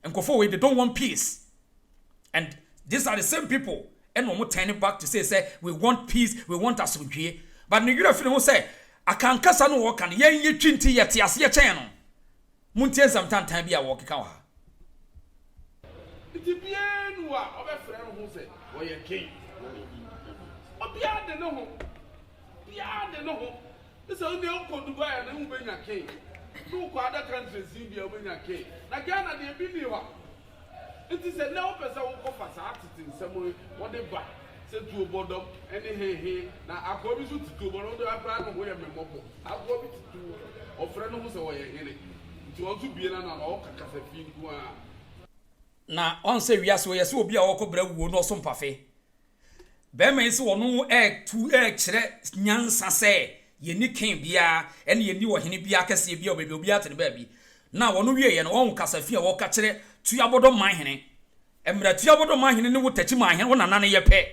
Nkurɔfoɔ wei, they don't want peace. And these are the same people ɛna wɔn turn back to say sɛ we want peace, we want asomdwie. But ne werɛ fi ne ho sɛ akankasa no wɔka no, yɛn yɛtwi nti yɛte aseɛ kyɛn no. Montie nsɛm tantan bi a wɔkeka wɔ ha. Nti biaa nni hɔ a ɔbɛfrɛ no ho sɛ ɔyɛ king. Obiaa de ne ho. Biaa de ne ho. Ne sɛ wondeɛ wokɔ Dubai a na wobɛnya king. Ne wokɔ other countries yi bi a wobɛnya king. Na Ghana deɛ bi nni hɔ. Nti sɛ nnɛ wopɛ sɛ wokɔfa saa tete nsɛm yi wɔde ba sɛ tuo bɔdɔm ne he he na akoa bi nso te tuo bɔdɔm wode akora ne ho yɛ me mmɔbɔ. Akoa bi te tuo ɔfrɛ ne ho sɛ ɔyɛ hene nti ɔno nso bue n'ano a na ɔka kasa fi nko ara. Na ɔn sɛ wiase wɔ yɛsɛ obi a ɔkɔ bra wuo na ɔso mpafe. Bɛrima yi sɛ ɔno ɛɛtu ɛɛkyerɛ nyansa sɛ yɛnni king biara ɛne yɛnni ɔhene biara kɛseɛ biara wɔ baabi obiara te ne baabi. Na ɔno wieɛ no ɔn kasa fi a ɔka kyerɛ Tuabɔdɔ man hene. Mmerɛ Tuabɔdɔ man hene ne wo Takyi man hene wo nana no yɛ pɛ.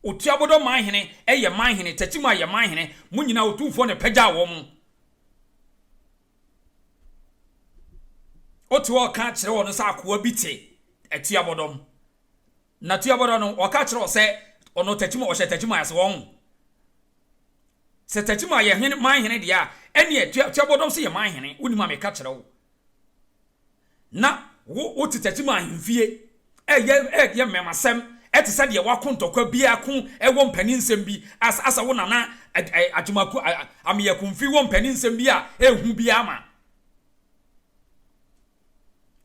Otuabɔdɔ man hene ɛyɛ man hene Takyi man yɛ man hene mo nyinaa Otumfoɔ na ɛpɛgyaa wɔn. Wote hɔ ɔka kyerɛ wɔn sɛ akoa bi te Atuabɔdɔm. Na Tuabɔdɔm no, ɔka kyerɛ wɔ sɛ ɔno Takyima, ɔhyɛ Takyima ase wɔn. Sɛ Takyima yɛ hene, man hene deɛ a, ɛneɛ Tuabɔdɔm sɛ yɛ man hene, wonim a meka kyerɛ wo. Na wo wote Takyima ahemfie, ɛyɛ ɛyɛ mmɛmasɛm, ɛte sɛ deɛ wako ntɔkwa biako ɛwɔ mpanin nsɛm bi, asa asa wo nana Agyemako Ameyakumfi wɔ mpanin nsɛm bi a ɛnhu biara ma.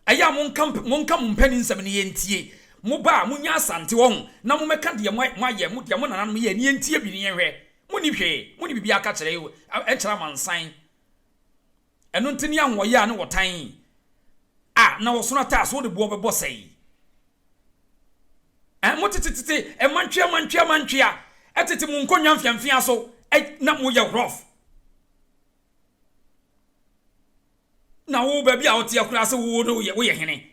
Ɛyɛ a monka monka mo mpanin nsɛm no yɛntie. Moba a monyɛ Asante wɔ ho na momɛka deɛ moayɛ, mo deɛ mo nananom yɛɛ no yɛntie bi ne yɛnhwɛ. Monni hwee, monni biribiara ka kyerɛ ɛnkyerɛ amansan. Ɛno nti ne ahoɔyɛ a ne wɔtan a na wɔsono ataaso wode boɔ bɛbɔ sɛe. Ɛ mo tetetete mantwea mantwea mantwea ɛtete mo nkonnwa mfeamfea so ɛ na moyɛ rough. Na wo baabi a woteɛ koraa sɛ wo no woyɛ hene.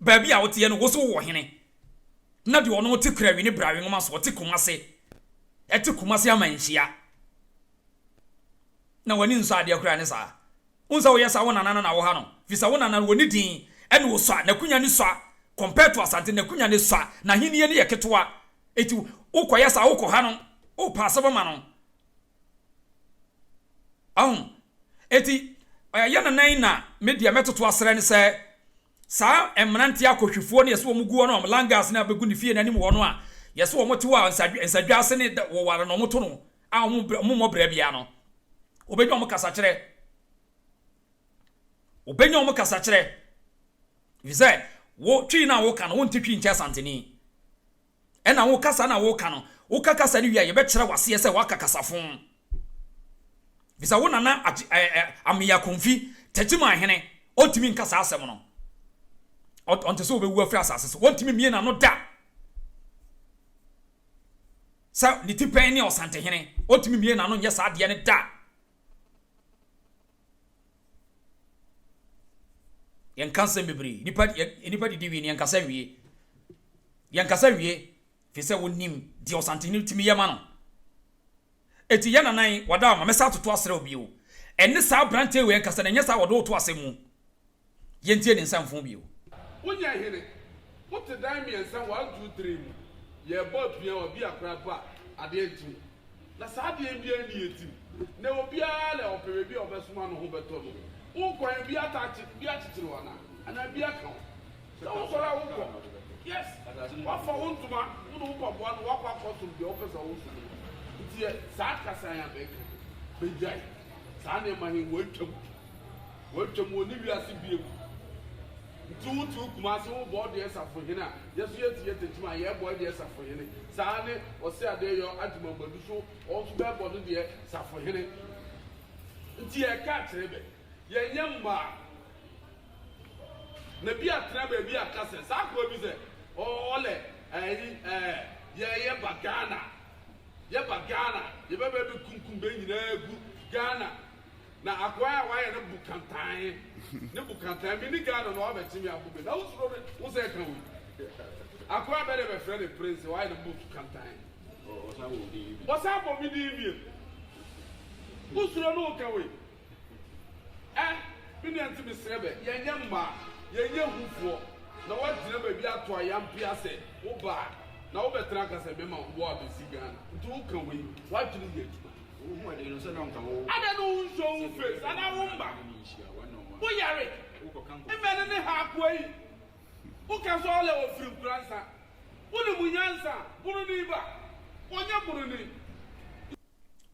Baabi a woteɛ no wo so wowɔ hene. Na deɛ ɔno te kurawi ne brawe nwoma so ɔte Kumase. Ɛte Kumase ama nhyia. Na w'ani nsɔ adeɛ koraa ne saa. Wohu sɛ woyɛ saa wo nana no na woha no. Firi sɛ wo nana no wɔnni din ɛna ɔsua, n'akunya no sua compared to Asante n'akunya no sua, n'ahennie no yɛ ketewa. Enti wokɔyɛ saa wokɔha no, wopɛ asɛm ama no. Ahu? Enti ɛyɛ nana yi na me deɛ mɛtoto asrɛ no sɛ saa mmeranteɛ akɔhwifoɔ no yɛsɛ wɔn gu hɔ no langas no abɛgu ne fie no anim hɔ no a yɛsɛ wɔn te hɔ a nsadwa ase ne wɔware na wɔn to no a wɔn mmɔ brɛ biara no, wɔbɛnya wɔn kasakyerɛ. Wɔbɛnya wɔn kasakyerɛ. Ɛfiri sɛ, wo twi no a woka no, wonte twi nkyɛ Asanteni. Ɛna wo kasa no a woka no, woka kasa no wie a, yɛbɛkyerɛ w'aseɛ sɛ woaka kasafo. Ɛfiri sɛ wo nana Ameya Komfi, Techiman hene, ɔntumi nka saa asɛm no. Ɔnte sɛ ɔbɛwu afiri asase so. Wɔntumi mmie n'ano da. Sɛ ne tipɛn ne Ɔsantehene, ɔntumi mmue n'ano nyɛ saa adeɛ no da. Yɛnka nsɛm bebree. Nipa, nipa didi wie no, yɛnkasa nwie. Yɛnkasa nwie, firi sɛ wɔnim deɛ Ɔsantehene tumi yɛ ma no. Eti yɛ nanan, wada ama, mɛsa atoto asrɛ wo bio. Ɛne saa aberanteɛ wei nkasa na ɛnyɛ saa wɔde wo to asɛm mu. Yɛntie ne nsɛmfoo bio. Wonyɛ hene, wote dan miɛnsa one two tree mu, yɛɛbɔ apia wa bi akora mpo a adeɛ nkye wo. Na saa adeɛ yi biara nni yɛ tim. Nɛ obiara lɛ ɔpɛ baabi a ɔbɛsoma no ho bɛtɔ no. Wo kwan bi ataakye bi akyekyere wo anaa? Anaa bi aka wo? Sɛ wo sɔre a wo kɔ. Yes, wafa wo ntoma wo ne wo mpaboa no wakɔ akɔ som deɛ wopɛ sɛ wo som no. Nti yɛ saa kasa yi a mɛka yi bɛgyae saa nneɛma he wɔatwam. Watwam ɔnni wiase biom. Nti wo te wo Kumase wo bɔ deɛ safohene a yɛ so yɛ te yɛ Tekyim a yɛ bɔ deɛ safohene saa ne ɔse adeɛ yɔ Agyemang-Badu so ɔnso bɛ bɔ ne deɛ safohene nti yɛ ka kyerɛ bɛ yɛ nyɛ mmaa na bi atena baabi a ka sɛ saa akoa bi sɛ ɔlɛ ɛyi ɛɛ yɛ yɛ ba Ghana yɛ ba Ghana yɛ bɛ bɛ bɛ kunkum bɛ nyinaa gu Ghana Na akoa a wayɛ ne bo kantann, ne bo kantann, me ni Ghana na wabɛkye me abo me, na wo suro ne wo sɛ ka wei. Akoa bɛ de bɛfrɛ no Prince, wayɛ ne boot kantan. Ɔsan bɔ me din bio. Wosuro no woka wei. Ɛ, me nua nti mesrɛ bɛ, yɛnyɛ mmaa, yɛnyɛ hufoɔ, na woagyina baabi ato ayampea sɛ woba a, na wobɛtena aka sɛ mɛma wo abɛsi Ghana. Nti woka wei, w'adwene yɛ adwuma. Adɛn ne wo nshow wo face anaa wo mma? Wo yare? Mmɛ ne ne ha akoa yi? Woka sɛ ɔlɛ ɔfiri Nkoransa. Wonim nyansa? Buroni ba. Ɔnyɛ buroni.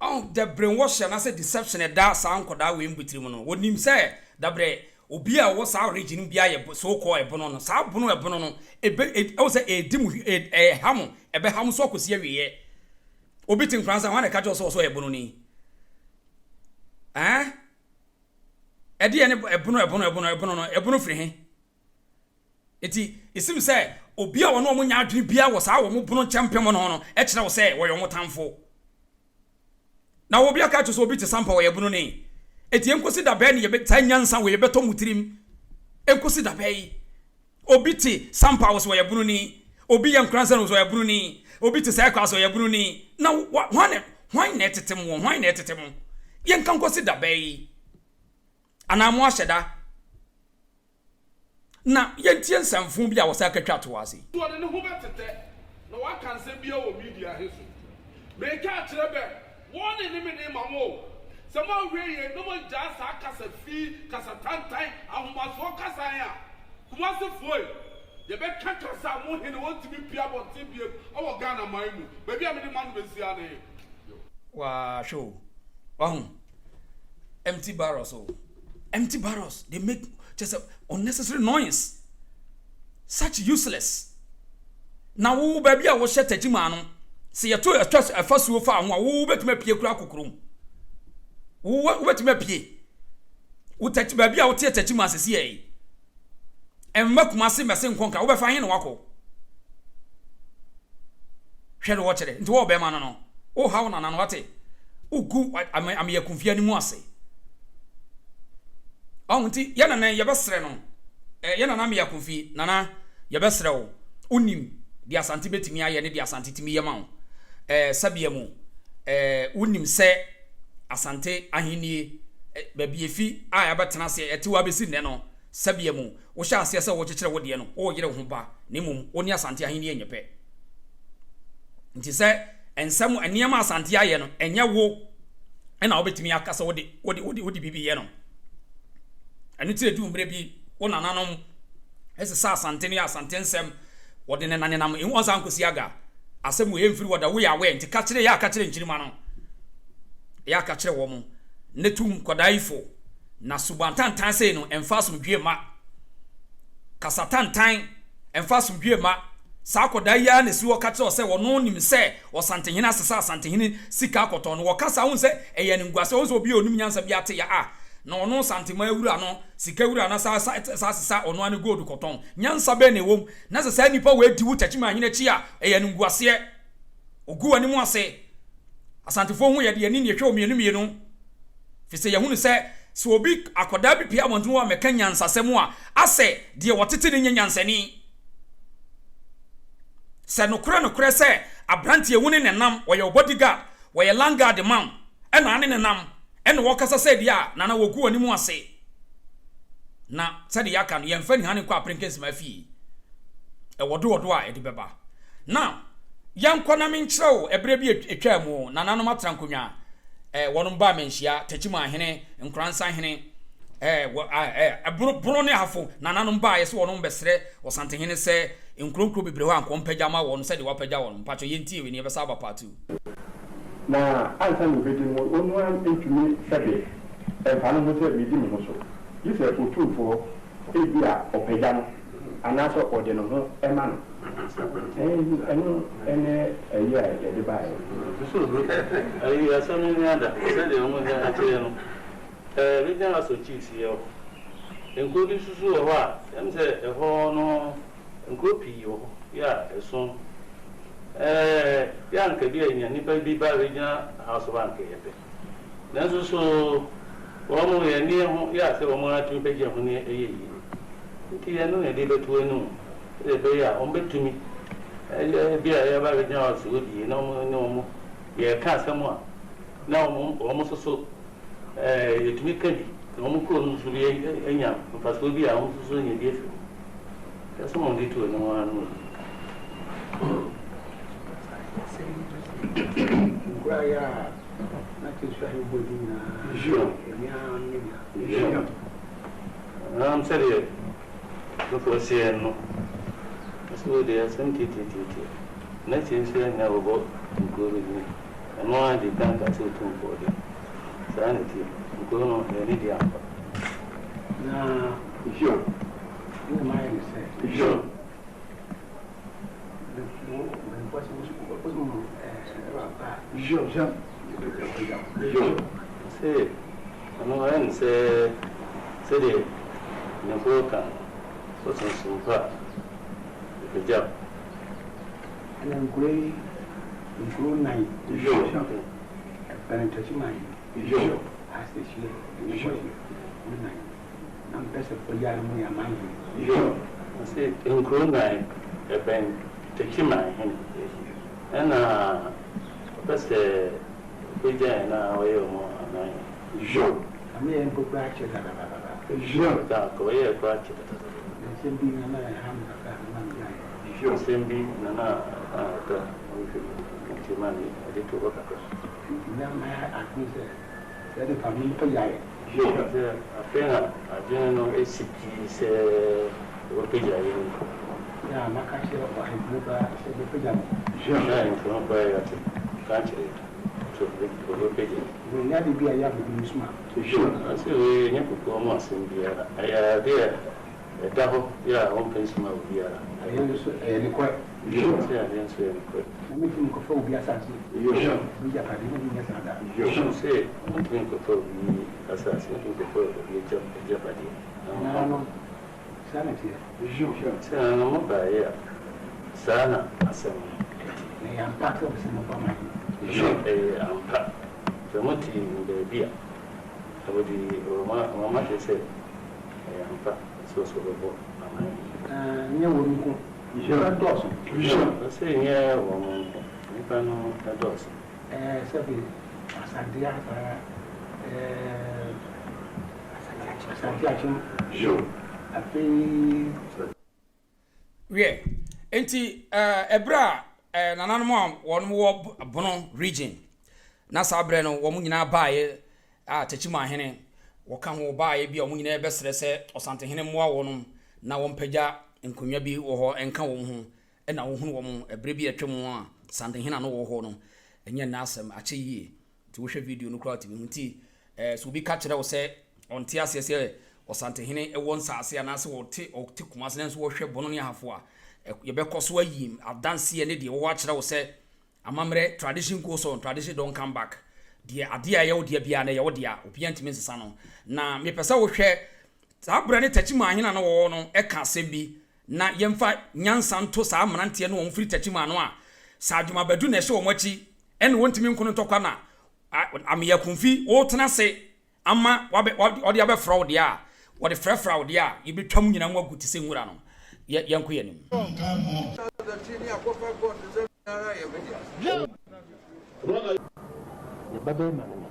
Ɔn, the brainwash anaasɛ deception ɛda saa nkɔdaa wei mbo tirim no, wɔnim sɛ dabrɛ obi a ɔwɔ saa region no biara yɛ so called ɛbono no, saa bono ɛbono no, ebe, ɛwɔ sɛ ɛdi mo, ɛha mo, ɛbɛha mo so akɔsi awieɛ. Obi te Nkoransa, hwan na ɛka kyerɛ wo sɛ ɔsɛ ɔyɛ bononi? Ɛn? Ɛdeɛ ne ɛbono ɛbono ɛbono ɛbono no, ɛbono firi he? Enti, esim sɛ obi a ɔne wɔn nyɛ adwene biara wɔ saa wɔn bono nkyɛmpem no ho no kyerɛ wo sɛ wɔyɛ wɔn tamfo. Na obi aka akyerɛ sɛ obi te sampa ɔyɛ bono ni. Enti enkosi da bɛn na yɛbɛ saa nyansa wei yɛbɛtɔ mo tirim? Enkosi da bɛn? Obi te sampa wɔ sɛ ɔyɛ bono ni. Obi yɛ nkoransa na wɔ sɛ ɔyɛ bono ni. Obi te saa kwa sɛ ɔyɛ bono ni. Na hwan na hwan na ɛtete mo? Hwan na ɛtete mo? Yɛnka nkosi da bɛn? Anaa mo ahyɛ da? Na yɛntie nsɛmfoo bi a wɔsan ka twa to ase. So ɔde ne ho bɛtetɛ na waka nsɛm biara wɔ media he so? Meeka akyerɛ bɛ, warning ne mede ma mo o, sɛ moanhwɛ yie na moangyaa saa kasa fi, kasa tantan, ahomasoɔ kasa he a, Kumasefoɔ ei, yɛbɛka kasa a mo hene ɔntumi mpue abɔnten biam wɔ Ghana man mu. Baabi a mede m'ano bɛsi ara ne he. Waa hwɛ o, wahu empty barrels o. Empty barrels they make kyɛ sɛ unnecessary noise such useless na wo baabi a wohyɛ takyima no sɛ yɛto ɛtwa ɛfa suo fa ho a wo wobɛtumi apue kura akɔ kurom wo wobɛtumi apue wo takyi baabi a woteɛ takyima sisi yɛ yi Ɛmma Kumasi mmɛse nkɔ nka wobɛfa he na wakɔ? Hwɛ de wɔkyerɛ nti wɔ bɛma no no wohaw nana no wate wogu ameyakumfie anim ase ɔho nti yɛ nana yɛbɛsrɛ no yɛ nana ameyakumfi nana yɛbɛsrɛ wo wonim deɛ Asante bɛtumi ayɛ ne deɛ Asante tumi yɛ ma wo sɛbea mu wonim sɛ Asante ahennie baabi efi a yɛabɛtena ase ɛte hɔ abɛsi nnɛ no Sɛbea mu, wohyɛ aseɛ sɛ worekyekyere wo deɛ no, woreyere wo ho ba, na mmom wo ne Asante ahennie nyɛ pɛ. Nti sɛ nsɛm, nneɛma Asante ayɛ no, ɛnyɛ wo na wobɛtumi aka sɛ wode, wode, wode, wode biribi yɛ no. Ɛno ti ɛduu mmerɛ bi, wo nananom ɛsesa Asante no yɛ Asante nsɛm, wɔde nenanenam, ɛhu ɔnsa nkɔsi aga. Asɛm wei ɛmfiri wɔ da, woyɛ aware, nti ka kyerɛ, yɛ a ka kyerɛ nkyirima no, yɛ a ka kyerɛ wɔn, ne tum nkwadaa yi fo. Na suban tantan sei no, ɛmfa asomdwoeɛ mma. Kasa tantan, ɛmfa asomdwoeɛ mma. Saa akwadaa yi ara na ɛsi hɔ ka kyerɛ wo sɛ ɔno nim sɛ Ɔsantehene asesa Asantehene sika akɔtɔn no. Wɔka saa, wohu sɛ ɛyɛ animguaseɛ. Wohu sɛ obi a ɔnim nyansa bi ate ya a, na ɔno Santeman wura no, sika wura no asan asesa ɔno ara ne gold kɔtɔn. Nyansa bɛn na ɛwɔ mu? Na sɛ saa nipa wei di wo Techiman hene akyi a, ɛyɛ animguaseɛ. Ɔgu w'anim ase. Asantefoɔ hu yɛde yɛn ani na yɛhwɛ wɔ mmienu mmienu. Firi sɛ yɛhunu sɛ, sɛ obi, akwadaa bi pue abɔnten hɔ a mɛka nyansasɛm a, asɛ deɛ wɔtete no nyɛ nyansani. Sɛ nokorɛ nokorɛ sɛ aberanteɛ wo ne no nam, ɔyɛ wo bodyguard, ɔyɛ landguard ma wo, ɛna ane no nam, ɛna wɔkasa sɛ deɛ a, Nana wɔgu w'anim ase. Na sɛdeɛ yɛaka no, yɛmfa nihane nkɔ aperenkensema fie. Ɛwɔ doɔdoɔ a ɛde bɛba. Now, yɛnkɔ na menkyerɛ wo ɛberɛ bi a ɛtwaa mu, nananom atena nkonnwa, eh, wɔnom baa manhyia, Techiman hene, Nkoransa hene, eh, wɔ, eh, eh, Bono, Bono ne Ahafo nananom baa yɛ sɛ wɔnom bɛsrɛ Ɔsantehene sɛ nkuro nkuro bebree hɔ a anka ɔmpagya ma wɔn sɛdeɛ wapagya wɔn. Mpakyɛ yɛntie wei na yɛbɛsan aba part 2. Na ansa na obedi no, ɔno ara ntumi sɛbe mfa ne ho sɛ medi me ho so, gye sɛ Otumfoɔ, ebia ɔpagya no anaasɛ ɔde ne ho ma no. Ɛno ne ayi a yɛde baeɛ. Ayi asɛm no ni ada, sɛdeɛ wɔn akyerɛ no, Regional House of Chiefs yɛ hɔ. Nkuro bi nso so wɔ hɔ a, ɛm sɛ ɛhɔ no Nkuro pii wɔ hɔ yɛ a ɛso ɛɛ yɛ a anka bi a nya nnipa bi ba regional house hɔ a anka yɛ pɛ. Nanso so wɔn yɛn nni ho yɛ a sɛ wɔn ara tumi pɛgya ho ne ɛyɛ yie. Nti ɛno na yɛde bɛto anim. Sɛdeɛ ɛbɛyɛ a wɔbɛtumi, ebia yɛba abɛgyina hɔ sɛ wɔdie na wɔn ne wɔn yɛreka asɛm a, na wɔn wɔn nso so yɛtumi ka bi, na wɔn kuro no nso bi anya mfasoɔ bi a wɔn nso so anya bi afiri mu. Ɛsɛ wɔn de to anim ara no. Nkura yɛ a na kyesua he bɔ di nyinaa, ɛmi ara ne dea. Nam sɛdeɛ Nufoɔ seɛ no, ɔse wei deɛ asɛm tiatiatiatia. N'akyiri nso anya wɔbɔ nkuro no din. Ɔno ara dii kan kaa sɛ Otumfoɔ deɛ. Saa na ɛteɛ. Nkuro no, ɛyɛ ne dea ampa. Na Hiob ne mayɛ no sɛ. Hiob Ɔse ɔno ɔyɛ no sɛ sɛdeɛ mpanyinfoɔ ka no, wo sonsom pa a, ɛpagya wo. Ɛna nkuro yi, nkuro nan, ɛbɛn Techiman, Asehyeɛ, ɛne Bɔhye, nkuro nan. Na mepɛ sɛ ɔgyaa no mu yɛ aman hene. Yo, ɔse nkuro nan ɛbɛn Techiman hene ɛna ɔpɛ sɛ ɔpagyae na ɔyɛ ɔmo aman hene. Yo, na meyɛ mpo koraa kyɛ dadadadada. Yo, na anka ɔyɛɛ koraa kyɛ dadadada. Na nsɛm bi na na ɛha me kakra na na megyaeɛ. Yo, nsɛm bi na na ɛha no kakra na ɔhwehwɛ mu nti ma me ɛde too hɔ kakra. Nti na mayɛ adwene sɛ sɛ ɛde fa me mpagyaeɛ. Hwɛ sɛ afei na adwene no asi pi sɛ wɔbɛpagya yɛn mu. Yɛ a maka akyerɛ ɔhemfo no koraa sɛ wɔbɛpagya mo. Hwɛ ahemfo no koraa yɛate ka akyerɛ yɛn sɛ wɔbɛpagya yɛn. Wei nyɛ ade bi a ɛyɛ abodwonsum a. Hwɛ, ɔse wei ɛnyɛ kokoa mu asɛm biara, ɛyɛ ade a ɛda hɔ yɛ a wɔmpɛ nsuma obiara. Adeɛ nso ɛyɛ nokorɛ. Hwɛ, ɔse adeɛ nso ɛyɛ nokorɛ. Na mentumi nkɔfa obi asase, Hwɛ. obi agyapadeɛ, mentumi nyɛ saa da. Hwɛ, ɔse wontumi nkɔfa obi asase, wontumi nkɔfa obi agyapadeɛ. Nananom, saa na ɛteɛ. Hwɛ, sɛ nananom mobaeɛ a, saa na asɛm no teɛ. Na ɛyɛ ampa sɛ wɔse mobɔ aman no. Hwɛ, ɛyɛ ampa. Sɛ mote no baabi a, wɔde wɔn akyerɛ sɛ ɛyɛ ampa sɛ wɔsɛ wɔbɛbɔ aman no. Na ɛnyɛ wɔn nko, nnipa dɔɔso. Ɔse ɛnyɛ wɔn nko, nnipa no dɔɔso. Ɛɛ sɛbe Asante asa ɛɛ Asante Akyem. Afei. Wiɛ, enti ɛberɛ a nananom a wɔn wɔ Bono region na saa berɛ no wɔn nyinaa baeɛ a Techiman hene wɔka ho baeɛ bi a wɔn nyinaa bɛsrɛ sɛ Ɔsantehene mmoa wɔn na wɔmpagya nkonnwa bi wɔ hɔ nka wɔn ho ɛna wohunu wɔn ɛberɛ bi a atwa mu a Santehene a na ɔwɔ hɔ no ɛnyɛ nna asɛm akyɛ yie Nti wohwɛ video no koraa wotumi hu. Nti eh, sɛ obi ka kyerɛ wo sɛ ɔnte aseɛ sɛ Ɔsantehene wɔ nsaase anaasɛ ɔte ɔte Kumase nanso wɔhwɛ Bono ne Ahafo a, yɛbɛkɔ so ayi adanseɛ ne deɛ wɔwɔ akyerɛ wo sɛ amammerɛ, tradition goes on, tradition don't come back. Deɛ adeɛ a ɛyɛ wo dea biara no ɛyɛ wo dea, obiara ntumi nsesa no. Na mepɛ sɛ wohwɛ saa berɛ ne Takyimaa ahene a na wɔwɔ no ka asɛm bi na yɛmfa nyansa nto saa mmeranteɛ no a wɔfiri Takyimaa no a Sir Adwuma Badu na ɛhyɛ wɔn akyi Ɛna wɔntumi nko no ntɔkwa na Ameya Kumfi wotena ase ama wabɛ wɔde abɛfra wo deɛ a wɔde frɛfra wo deɛ a yɛbɛtwa mu nyinaa mu agu te sɛ nwura no. Yɛ yɛnkɔ yɛn anim. Ne babarima no ne.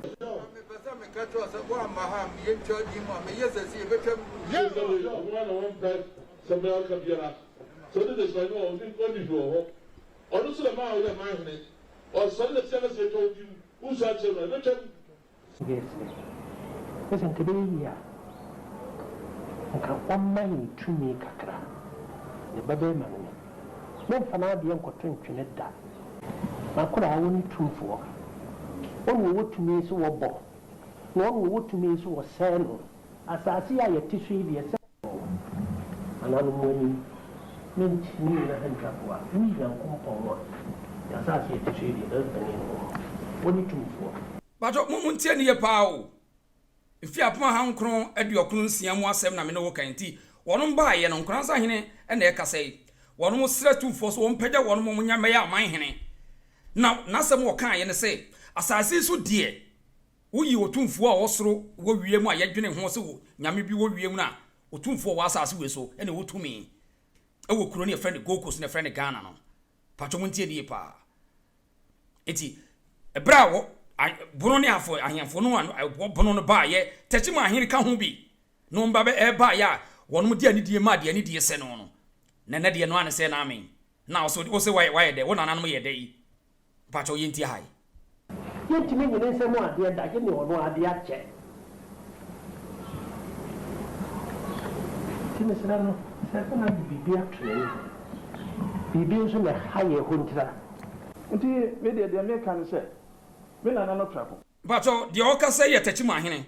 Ɔno nso na maa ɔyɛɛ man hene. Ɔsɔre na tia na sɛ yɛtwa wo din mu, wosua kyerɛ no a, ɛbɛtwam. Yɛsrɛ sɛ sɛ anka ɛbɛyɛ yie a, anka ɔmma yɛn tumi kakra. Ne babarima no ne. Mommfa n'adeɛ nnkɔto ntwene da. M'akoraa, wone tumfoɔ. Wo na ɔwɔ tumi sɛ wɔbɔ, na ɔno na ɔwɔ tumi sɛ wɔsɛe no. Asase a yɛte so yi deɛ, sɛ. Nananom mo anim, mentumi nnyina ha ntwa toa, woyi Nyankompɔn a, yɛn asase a yɛte so yi deɛ, ɛbɛbɛne no hɔ, wɔne tumfoɔ. Mpakyɛw mo montie no yie paa o. Mfeɛ 1996 mu asɛm na me ne wo reka yi nti wɔnom baeɛ no Nkoranza hene na ɛrekasa yi. Wɔnom srɛ tumfoɔ sɛ wɔmpagya wɔnom wɔn nya mmɛyɛ aman hene. Na n'asɛm a ɔkaeɛ ne sɛ asase yi so deɛ Woyi Otumfoɔ a ɔwɔ soro wɔ wiem a yɛdwene ho sɛ Nyame bi wɔ wiem no a, Otumfoɔ a ɔwɔ asase wei so na ɛwɔ tumi. Ɛwɔ kuro no yɛfrɛ no Gold Coast na yɛfrɛ no Ghana no. Patwɔ mo ntie ne yie paa. Eti ɛberɛ a wɔ bono ne afɔ ahemfo no a wɔ bono no baayɛ tɛkyi mu ahene ka ho bi na wɔn ba bɛ ɛbaayɛ a wɔn de anidie maa deɛ anidie sɛ no no. Na ɛnɛ deɛ no ane sɛ na amen. Na ɔsɛ wosɛ wayɛ dɛ wo nananom yɛ dɛ yi. Mpakyɛw yɛntie ha yi. Yɛntumi nyi ne nsam adeɛ da, gye nea ɔno ara de akyɛ. Nti mesrɛ no sɛ na de biribi ato yɛn ho. Biribi nso na ɛha yɛn hɔ ntira. Nti me deɛ, deɛ meka ne sɛ, me nana no prɛko. Mpakyɛw, deɛ ɔkasa yi yɛ Techiman hene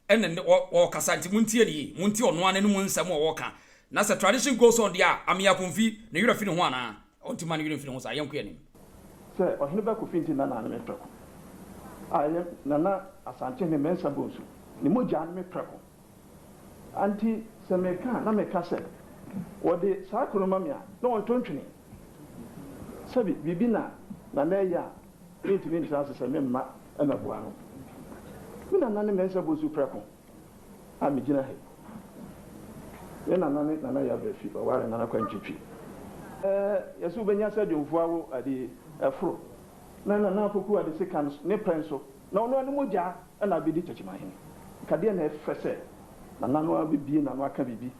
ɛna ɔɔkasa nti montie no yie, montie ɔno ara n'anum nsɛm a ɔɔka. Na sɛ tradition goes on deɛ a, Amea Komfi ne werɛ fi ne ho anaa? Ɔnti mma ne werɛ mfi ne ho saa, yɛnkɔ yɛn anim. Sɛ ɔhene ba Kofi nti Nana ne me prɛko a ɛyɛ Nana Asantehene Mensah Bonsu ne mogyaa ne me prɛko a nti sɛ meka a na meka sɛ wɔde saa kuro no ma me a na wɔnto ntwene sɛbi biribi na Nana ɛyɛ a Mentumi ntra ase sɛ memma mmɛboa no. Me nana ne Mensah Bonsu prɛko a megyina ha yi. Me nana ne Nana Yaa Brɛfi, ɔwaree Nana Kwantwitwi. Yɛse wobɛnya sɛ dwomfoɔ awo ade foro na Nana Opoku ade sekan ne pɛn so na ɔno ara ne mogya na abɛdi Tekyemahene. Nka deɛn na ɛfɛ sɛ Nana no ara bɛbue n'ano aka biribi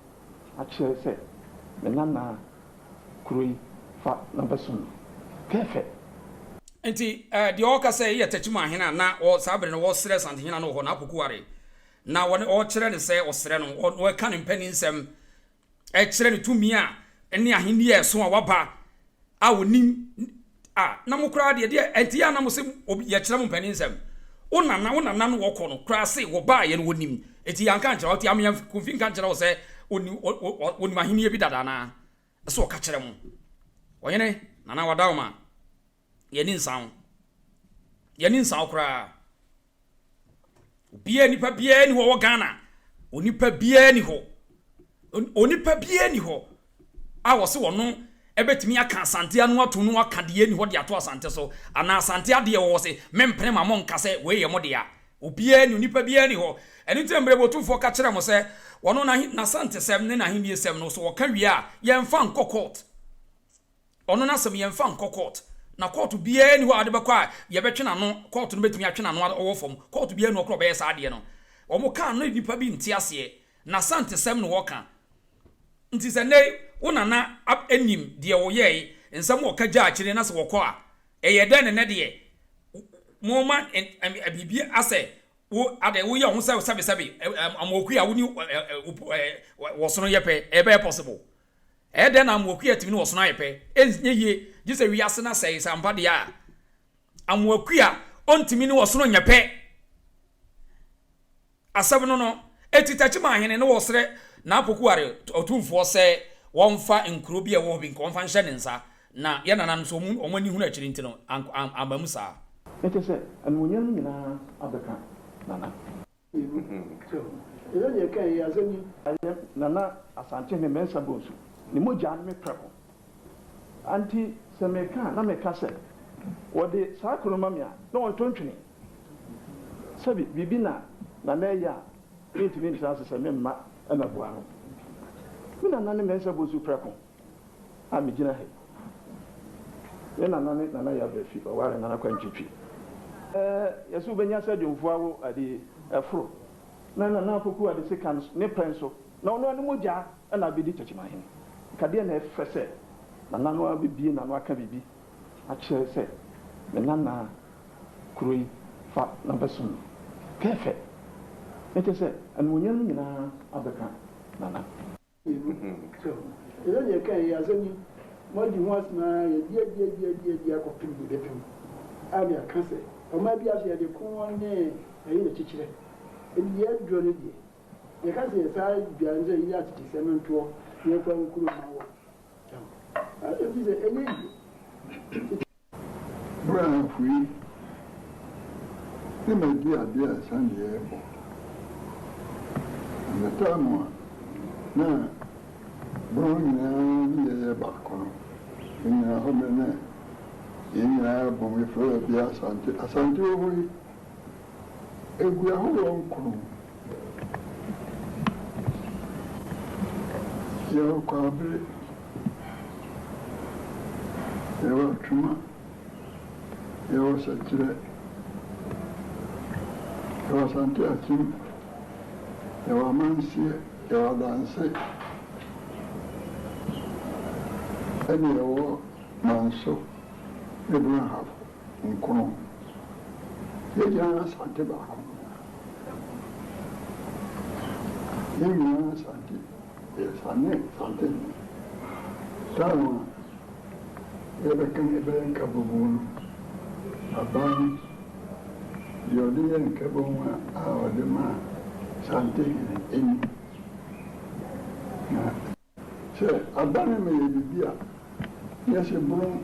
akyerɛ sɛ me nana kuro yi fa na bɛsom no fɛɛfɛ. Nti eh, deɛ ɔɔka sɛ yɛ Techiman hene a na ɔ, saa bere no wɔresrɛ Asantehene no wɔ hɔ, N'Apoku-Ware, na wɔne, ɔrekyerɛ no sɛ ɔsrɛ no, ɔ, ɔreka ne mpanin nsɛm, ɛkyerɛ ne tumi a ɛne ahenni a ɛso a waba a ɔnim, a, na mo koraa deɛ, deɛ, ɛnti yɛ a na mo se obi, yɛkyerɛ mo mpanin nsɛm. Wo nana, wo nana no wɔkɔ no koraa se wɔbaa yɛ no wɔnim, enti yɛanka ankyerɛ wo, nti Ameya Kofi nka nkyerɛ wo sɛ ɔnim, ɔ, ɔ, ɔnim ahenni bi dada anaa? Ɛsɛ ɔka kyerɛ mo. Ɔhene, Nana Wadaoma, yɛni nsa wo. Yɛni nsa wo koraa. Obiara nipa biara ni hɔ wɔ Ghana. Onipa biara ni hɔ. Onipa biara ni hɔ a wɔse wɔno ɛbɛtumi aka Asante ano ato no aka deɛ ni hɔ de ato Asante so anaa Asante adeɛ wɔ se mempene ma mo nka sɛ wei yɛ mo dea. Obiara ni, onipa biara ni hɔ. Ɛno nti na mmerɛ bi Otumfoɔ ka kyerɛɛ mo sɛ ɔno n'Asantesɛm ne n'ahenniesɛm no, sɛ wɔka wie a, yɛmfa nkɔ court. Ɔno n'asɛm yɛmfa nkɔ court. Na court biara ni hɔ a wode bɛkɔ a yɛbɛtwe n'ano, court no bɛtumi atwe n'ano ɔwɔ fam. Court biara ni hɔ koraa a ɔbɛyɛ saa adeɛ no. Wɔka no nnipa bi nte aseɛ. N'Asantesɛm na wɔka. Nti sɛ nnɛ yi wo nana nim deɛ wɔyɛe, nsɛm a ɔka gyaa akyire na sɛ wɔkɔ a, Ɛyɛ dɛn na nnɛ deɛ moma biribi asɛ wo adɛ woyɛ ho sɛ sɛbesɛbe amoakua a wo ne wɔsono yɛ pɛ? Ɛbɛyɛ possible? Ɛyɛ dɛn na amoakua atumi ne wɔsono ayɛ pɛ? Ɛnyɛ yie, gye sɛ wiase no asɛe. Sɛ ampa deɛ a, amoakua ɔntumi ne wɔsono nyɛ pɛ. Asɛm no no, enti Techiman hene no wɔsrɛ Naapokuare otumfoɔ sɛ wɔmfa nkuro bi a ɛwɔ hɔ bi nka wɔmfa nhyɛ ne nsa, na yɛn nananom nso wɔn wɔn ani hunu akyiri nti no, ank an amma mu saa. Na kyerɛ sɛ, animuonyam no nyinaa abɛka Nana. Ɛnyɛ nea ɛka yi, asɛm yi. Ɛyɛ Nana Asantehene Mensah Bonsu ne mogya ne me prɛko. Nti sɛ meka a, na meka sɛ, wɔde saa kuro no ma me a, na wɔnto ntwene. Sɛbi biribi na Nana ɛyɛ a mentumi ntra ase sɛ memma mmɛboa no. Me nana ne Mensah Bonsu prɛko a megyina ha yi. Me nana ne Nana Yaa Brɛfi, ɔwaree Nana Kwantwitwi. Yɛse wobɛnya sɛ dwomfoɔ awo ade foro na Nana Opoku ade sekan ne pɛn so na ɔno ara ne mogya na abɛdi Techimanhene. Nka deɛn na ɛfɛ sɛ Nana no ara bɛbue n'ano aka biribi akyerɛ sɛ me nana kuro yi fa na bɛsom no fɛɛfɛ. Na kyerɛ sɛ animuonyam no nyinaa abɛka Nana. Ɛnyɛ nea ɛka yi, asɛm yi, moadi ho asɛm ara, yɛadi adi adi adi adi akɔpem deɛ ɛbɛpem a na yɛaka sɛ ɔman biara so yɛde ko ne ɛyi na ɛkyekyerɛ. Enti deɛ aduro no deɛ, yɛka sɛ yɛsaa dua no sɛ yɛyi atetesɛm no ntoɔ na yɛmfa nkuro mma wɔ. Ɛnti sɛ ɛnyɛ yie. Berɛ a afei ne madi adeɛ ansa na yɛrebɔ. Na me time a na borɔn nyinaa ne yɛyɛ baako no, yɛn nyinaa hɔ mmerɛ na yɛn nyinaa bom yɛfrɛ baabi Asante. Asante wɔ hɔ yi, egu ahoroɔ nkron. Yɛwɔ Kwaabere. Yɛwɔ Atwoma, yɛwɔ Sɛkyerɛ, yɛwɔ Asante Akyem, yɛwɔ Amanseɛ, yɛwɔ Adanse, ɛne yɛwɔ Manso ne Brong-Ahafo Nkono. Yɛn nyinaa Asante baako. Yɛn nyinaa Asante. Yɛsane Asantehene time a yɛbɛka yɛbɛyɛ nkabɔmu no, aban deɛ ɔde yɛ nkabɔmu a ɔde ma Asantehene ni. Na sɛ aban ma yɛ biribi a, yɛse Bono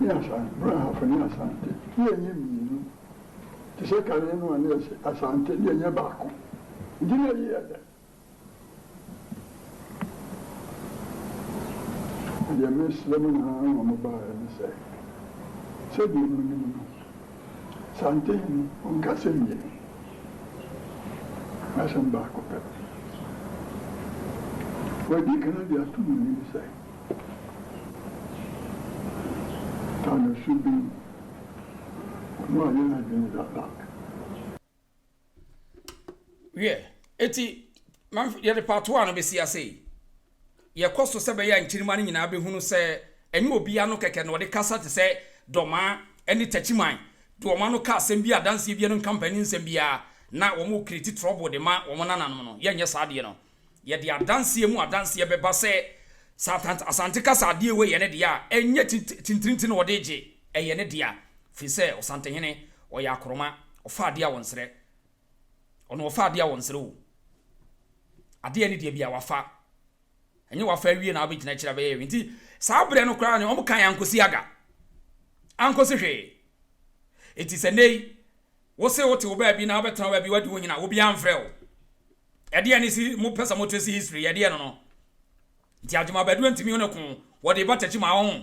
ne Asante, Bono Ahafo ne Asante, ne yɛnyɛ mmienu. Te sɛ kane no a na yɛse Asante ne yɛnyɛ baako. Nti na eyi yɛ dɛ. Deɛ mesrɛ mo nananom a mobaeɛ ne sɛ, sɛdeɛ monim no, Santehene, ɔnka asɛm mmienu, n'asɛm baako pɛ. Wadi kan de ato mo anim sɛ, Tanoso bi, ɔno ayɛ n'adwene dada. Wiɛ, enti ma yɛde part one no bɛsi ase yi. Yɛkɔ so sɛ ɛbɛyɛ a nkyirimma no nyinaa bɛhunu sɛ ɛnyɛ obi ano kɛkɛ na ɔde kasa te sɛ Dɔmaa ne Takyiman de wɔn ano ka asɛm bi a adanseɛ biara nka mpanin nsɛm biara na wɔn create trouble de ma wɔn nananom no. Yɛnyɛ saa adeɛ no. Yɛde adanseɛ mu adanseɛ bɛba sɛ sɛ Asante ka sɛ adeɛ wei yɛ ne dea a, ɛnyɛ tintirinti na ɔde regye, ɛyɛ ne dea. Firi sɛ Ɔsantehene, ɔyɛ akoroma, ɔfa adeɛ a ɔnsrɛ. Ɔno ɔfa adeɛ a ɔnsrɛ o. Adeɛ ne deɛ bia wafa. Ɛnyɛ wafa awie na wabɛgyina akyiri abɛyɛ hwee. Nti saa berɛ no koraa no, wɔn kan ankosi aga. Ankosi hwee. Nti sɛ nnɛ yi, wo se wote wo baabi na wobɛtena wo baabi wadi wo hene a, obiara mfrɛ wo. Ɛdeɛ ne si mo pɛ sɛ mo trace history ɛdeɛ no no. Nti Agyema Badu ntumi ne ko wɔde ba takyi ma ho.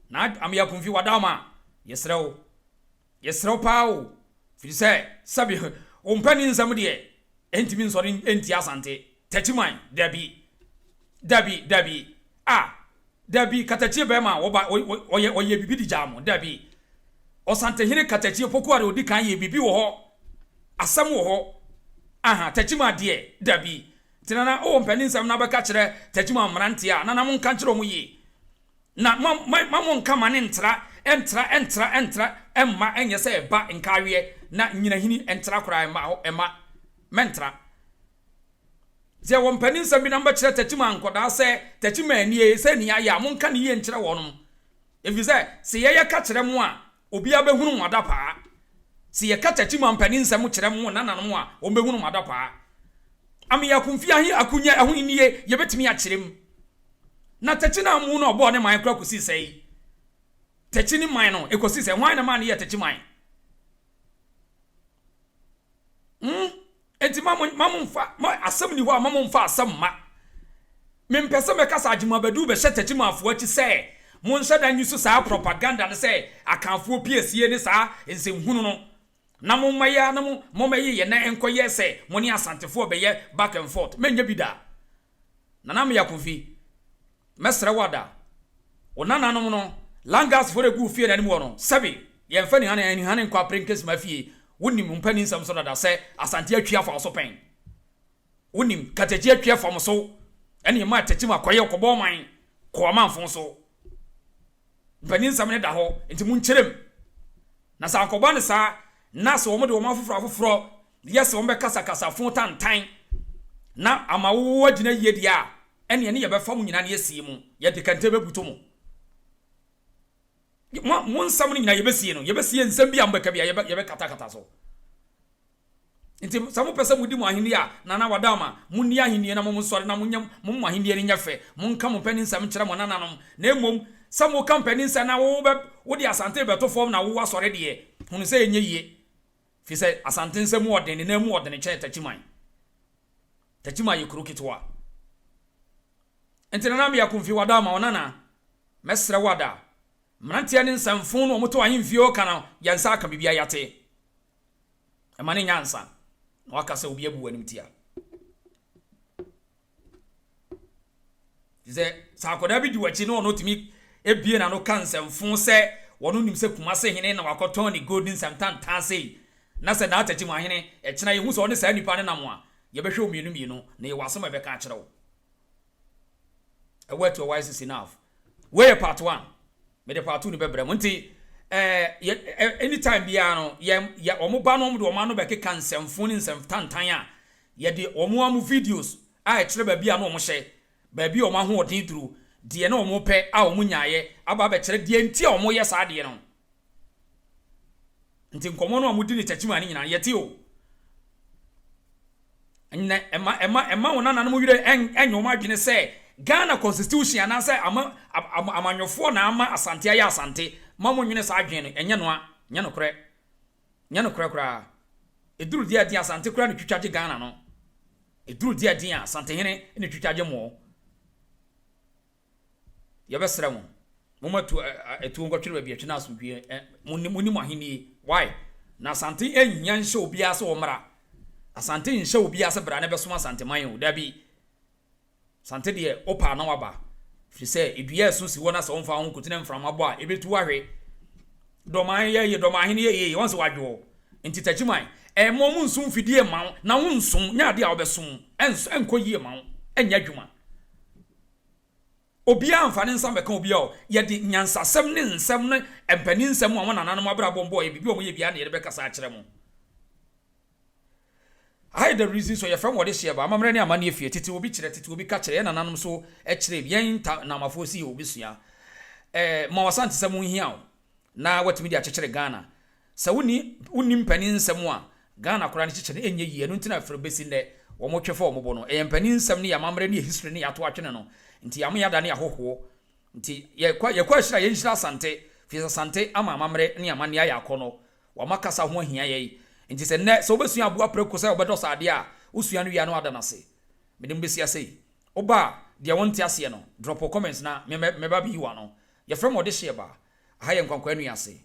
Na Ameya Kumfi wada ma yɛsrɛ wo. Yɛsrɛ wo paa o. Firi sɛ sɛbi wo mpɛ ne nsɛm deɛ ɛntumi nsɔre ntia Asante. Takyi man dabi. Dabi dabi. Ah Dabi, katakyie bɛɛma a wɔba ɔyɛ ɔyɛ bibi de gyaa mo. Dabi. Ɔsantehene katakyie poku a de odi kan yɛ bibi wɔ hɔ. Asɛm wɔ hɔ. Aha, Takyima deɛ, dabi. Nti nana wowɔ mpanin nsɛm na bɛka kyerɛ Takyima mmeranteɛ a, nana monka nkyerɛ wɔn yie. Na ma ma ma monka ma ne ntra, ɛntra, ɛntra, ɛntra, ɛmma ɛnyɛ sɛ ɛba nkaaweɛ na nyinahini ɛntra koraa ɛmma hɔ, ɛmma. Mɛntra. Sɛ yɛwɔ mpanin nsɛm bi na mobɛkyerɛ Techiman nkɔdaa sɛ Techiman nie, sɛ nea ayɛ a, monka no yie nkyerɛ wɔnom. Ɛfiri sɛ, se yɛyɛ ka kyerɛ mo a, obiara bɛhunu mo adapaa. Se yɛka Techiman mpanin nsɛm kyerɛ mo nananom a, wɔbɛhunu mo adapaa. Ameya Akumfi ahe akonya ɛho nie, yɛbɛtumi akyerɛ mu. Na Tekyi no ammu no a ɔbɔɔ ne man koraa kɔsii sɛe. Tekyi ne man no, ɛkɔsii sɛe. Hwan na ɛmaa no yɛɛ Tekyi man? Hmm? Enti ma mo ma mo nfa ma asɛm ni hɔ a ma mo nfa asɛm mma. Mempɛ sɛ mɛka sɛ Agyemabadu bɛhyɛ Takyimanfoɔ akyi sɛ monhyɛ da nyi so saa propaganda no sɛ Akanfoɔ piesie ne saa nsɛmhunu no na momma yɛ na mo mommɛye yɛn nan nkɔyɛ sɛ mo ne Asantefoɔ bɛyɛ back and forth. Mɛnyɛ bi da. Nana Ameya Kofi, mɛsrɛ wo ada, wo nananom no, Langasfoɔ no a ɛgu wo fie no anim hɔ no, sɛbe yɛmfa nihane anihane nkɔ Aprenkesima fie, wonim wo mpanin nsɛm so dada sɛ Asante atwi afa wo so pɛn. Wonim, Katakyi atwi afa mo so, ɛne ɛma Atakyim akɔyɛ ɔkɔbɔ ɔman kɔ amanfo so. Mpanin nsɛm no da hɔ, nti monkyerɛ mu. Na sɛ ankɔba no saa, na sɛ wɔde wɔn afoforɔ afoforɔ yɛ sɛ wɔbɛkasakasa fo tantan na ama wo agyina yie deɛ a, ɛnneɛ ne yɛbɛfa mo nyinaa na yɛasie mo, yɛde kɛntɛn bɛbuto mo. Mo, mo nsɛm no nyinaa yɛbɛsie no, yɛbɛsie nsɛm bi a mobɛka bi a yɛbɛkatakata so. Nti sɛ mopɛ sɛ modi mo ahenni a, Nana Wadama, monni ahenni na monsɔre na monyɛ mo mo ahenni no nyɛ fɛ. Monka mo mpanin nsɛm nkyerɛ mo nananom. Na mmom sɛ moka mpanin nsɛm na wobɛ wode Asante rebɛto fam na wo asɔre deɛ, hunu sɛ ɛnyɛ yie. Firi sɛ Asante nsa mu ɔden, ne nan mu ɔdene kyɛn Takyiman. Takyiman yɛ kuro ketewa. Nti Nana Mea Kumfi Wadama, Ɔnana, mɛsrɛ wo ada. Mmeranteɛ ne nsɛmfo no a wɔto ahemfie hɔ ka no, yɛn nsa aka biribiara yɛate. Ɛma no nya nsa na waka sɛ obi abu w'anim tia. Te sɛ sɛ akwadaa bi di w'akyi na ɔno tumi Ebue n'ano ka nsɛmfoo sɛ wɔno nim sɛ Kumase hene na wakɔtɔn ne gold ne nsɛm tantan sei na sɛ Naa Takyimuahene ɛkyena yɛhu sɛ ɔne saa nipa no nam a yɛbɛhwɛ wo mmienu mmienu na yɛwɔ asɛm a yɛbɛka akyerɛ wo. A word to a wise is enough. Wei yɛ part one. Mede part two no bɛbrɛ mo nti ɛɛ yɛ anytime biara no yɛ yɛ wɔn ba no wɔn de wɔn ano bɛkeka nsɛmfo ne nsɛm tantan a yɛde wɔn amu videos a ɛkyerɛ baabi a na wɔn hyɛ baabi a wɔn ahoɔden duru deɛ na wɔn pɛ a wɔn nyaayɛ aba abɛkyerɛ deɛ nti a wɔn yɛ saa adeɛ no. Nti nkɔmɔ no a wɔdi ne kyakyi no nyinaa yɛte o. Nnɛ, ɛma ɛma ɛma wɔn nananom werɛ ɛnyɛ wɔn adwene sɛ Ghana constitution anaasɛ ama amanyɔfoɔ na ama Asante ayɛ Asante. Ma mo nwene saa adwene no, ɛnyɛ noa, nyɛ nokorɛ. Nyɛ nokorɛ koraa. Ɛduru deɛ ɛden Asante koraa na twitwa gye Ghana no. Ɛduru deɛ ɛden a Asantehene na twitwa gye moɔ. Yɛbɛsrɛ mo, momma tu atuo nkɔtwere baabi ɛtwe no asomdwie. Monni monni mo ahennie. Why? Na Asante nhia nhyɛ obiara sɛ ɔmmra. Asante nhyɛ obiara sɛ bra na bɛsom Asanteman o. Dabi. Asante deɛ, wopɛ a na waba. Firi sɛ, dua a ɛso si hɔ na sɛ womfa wo ho nkotu na mframa bɔ a, ɛbɛtu wo ahwe. Dɔm yɛ yɛ dɔm ahene yɛ yie, wɔn sɛ wadwoɔ. Nti Takyiman, ɛmma wɔn nso mfidie mma wo, na wonsom, nyɛ adeɛ a wobɛsom, ɛnkɔ yie mma wo, ɛnyɛ adwuma. Obiara mfa ne nsa mmɛka obiara o. Yɛde nyansasɛm ne nsɛm ne mpanin nsɛm a wɔn nananom abrabɔ mbɔɔ yɛ, biribi a wɔyɛ biara na yɛde bɛkasa akyerɛ mo. Aha yɛ the reason so yɛfrɛ mo wɔde hyeɛ ba amammerɛ ne amanneɛ fie. Tete obi kyerɛ, tete obi ka kyerɛ, yɛn nananom so kyerɛ yɛn ta namafoɔ si yɛ obi sua. Ɛɛ ma w'asantesɛm nhia wo na watumi de akyekyere Ghana. Sɛ wonni wonni mpanin nsɛm a, Ghana koraa ne kyekyere no ɛnyɛ yie. Ɛno nti na firi bɛsi nnɛ wɔn twe fa wɔn bo no. Ɛyɛ mpanin nsɛm ne yɛn amammerɛ ne yɛn history ne yɛato atwene no. Nti yɛama yɛadane ahɔhoɔ. Nti yɛkɔ yɛkɔ ahyira yɛnhyira Asante. Firi sɛ Asante ama amammerɛ ne amanneɛ ayɛ akɔnnɔ. Wama kasa ho ahia yɛn. Nti sɛ nnɛ sɛ wobɛsua aboa prɛko sɛ wobɛdɔ saa adeɛ a, wosua no wie a na wada no ase. Mede mo bɛsi ase yi. Woba a, deɛ wonte aseɛ no, drop wo comments na me mɛba abɛyi wo ano. Yɛfrɛ me Ɔdehyeɛ Ba. Aha yɛ Nkwankwaa Nua ase.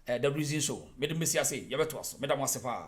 The Reason Show. Mede mo bɛsi ase yi. Yɛbɛtoa so. Meda mo ase paa.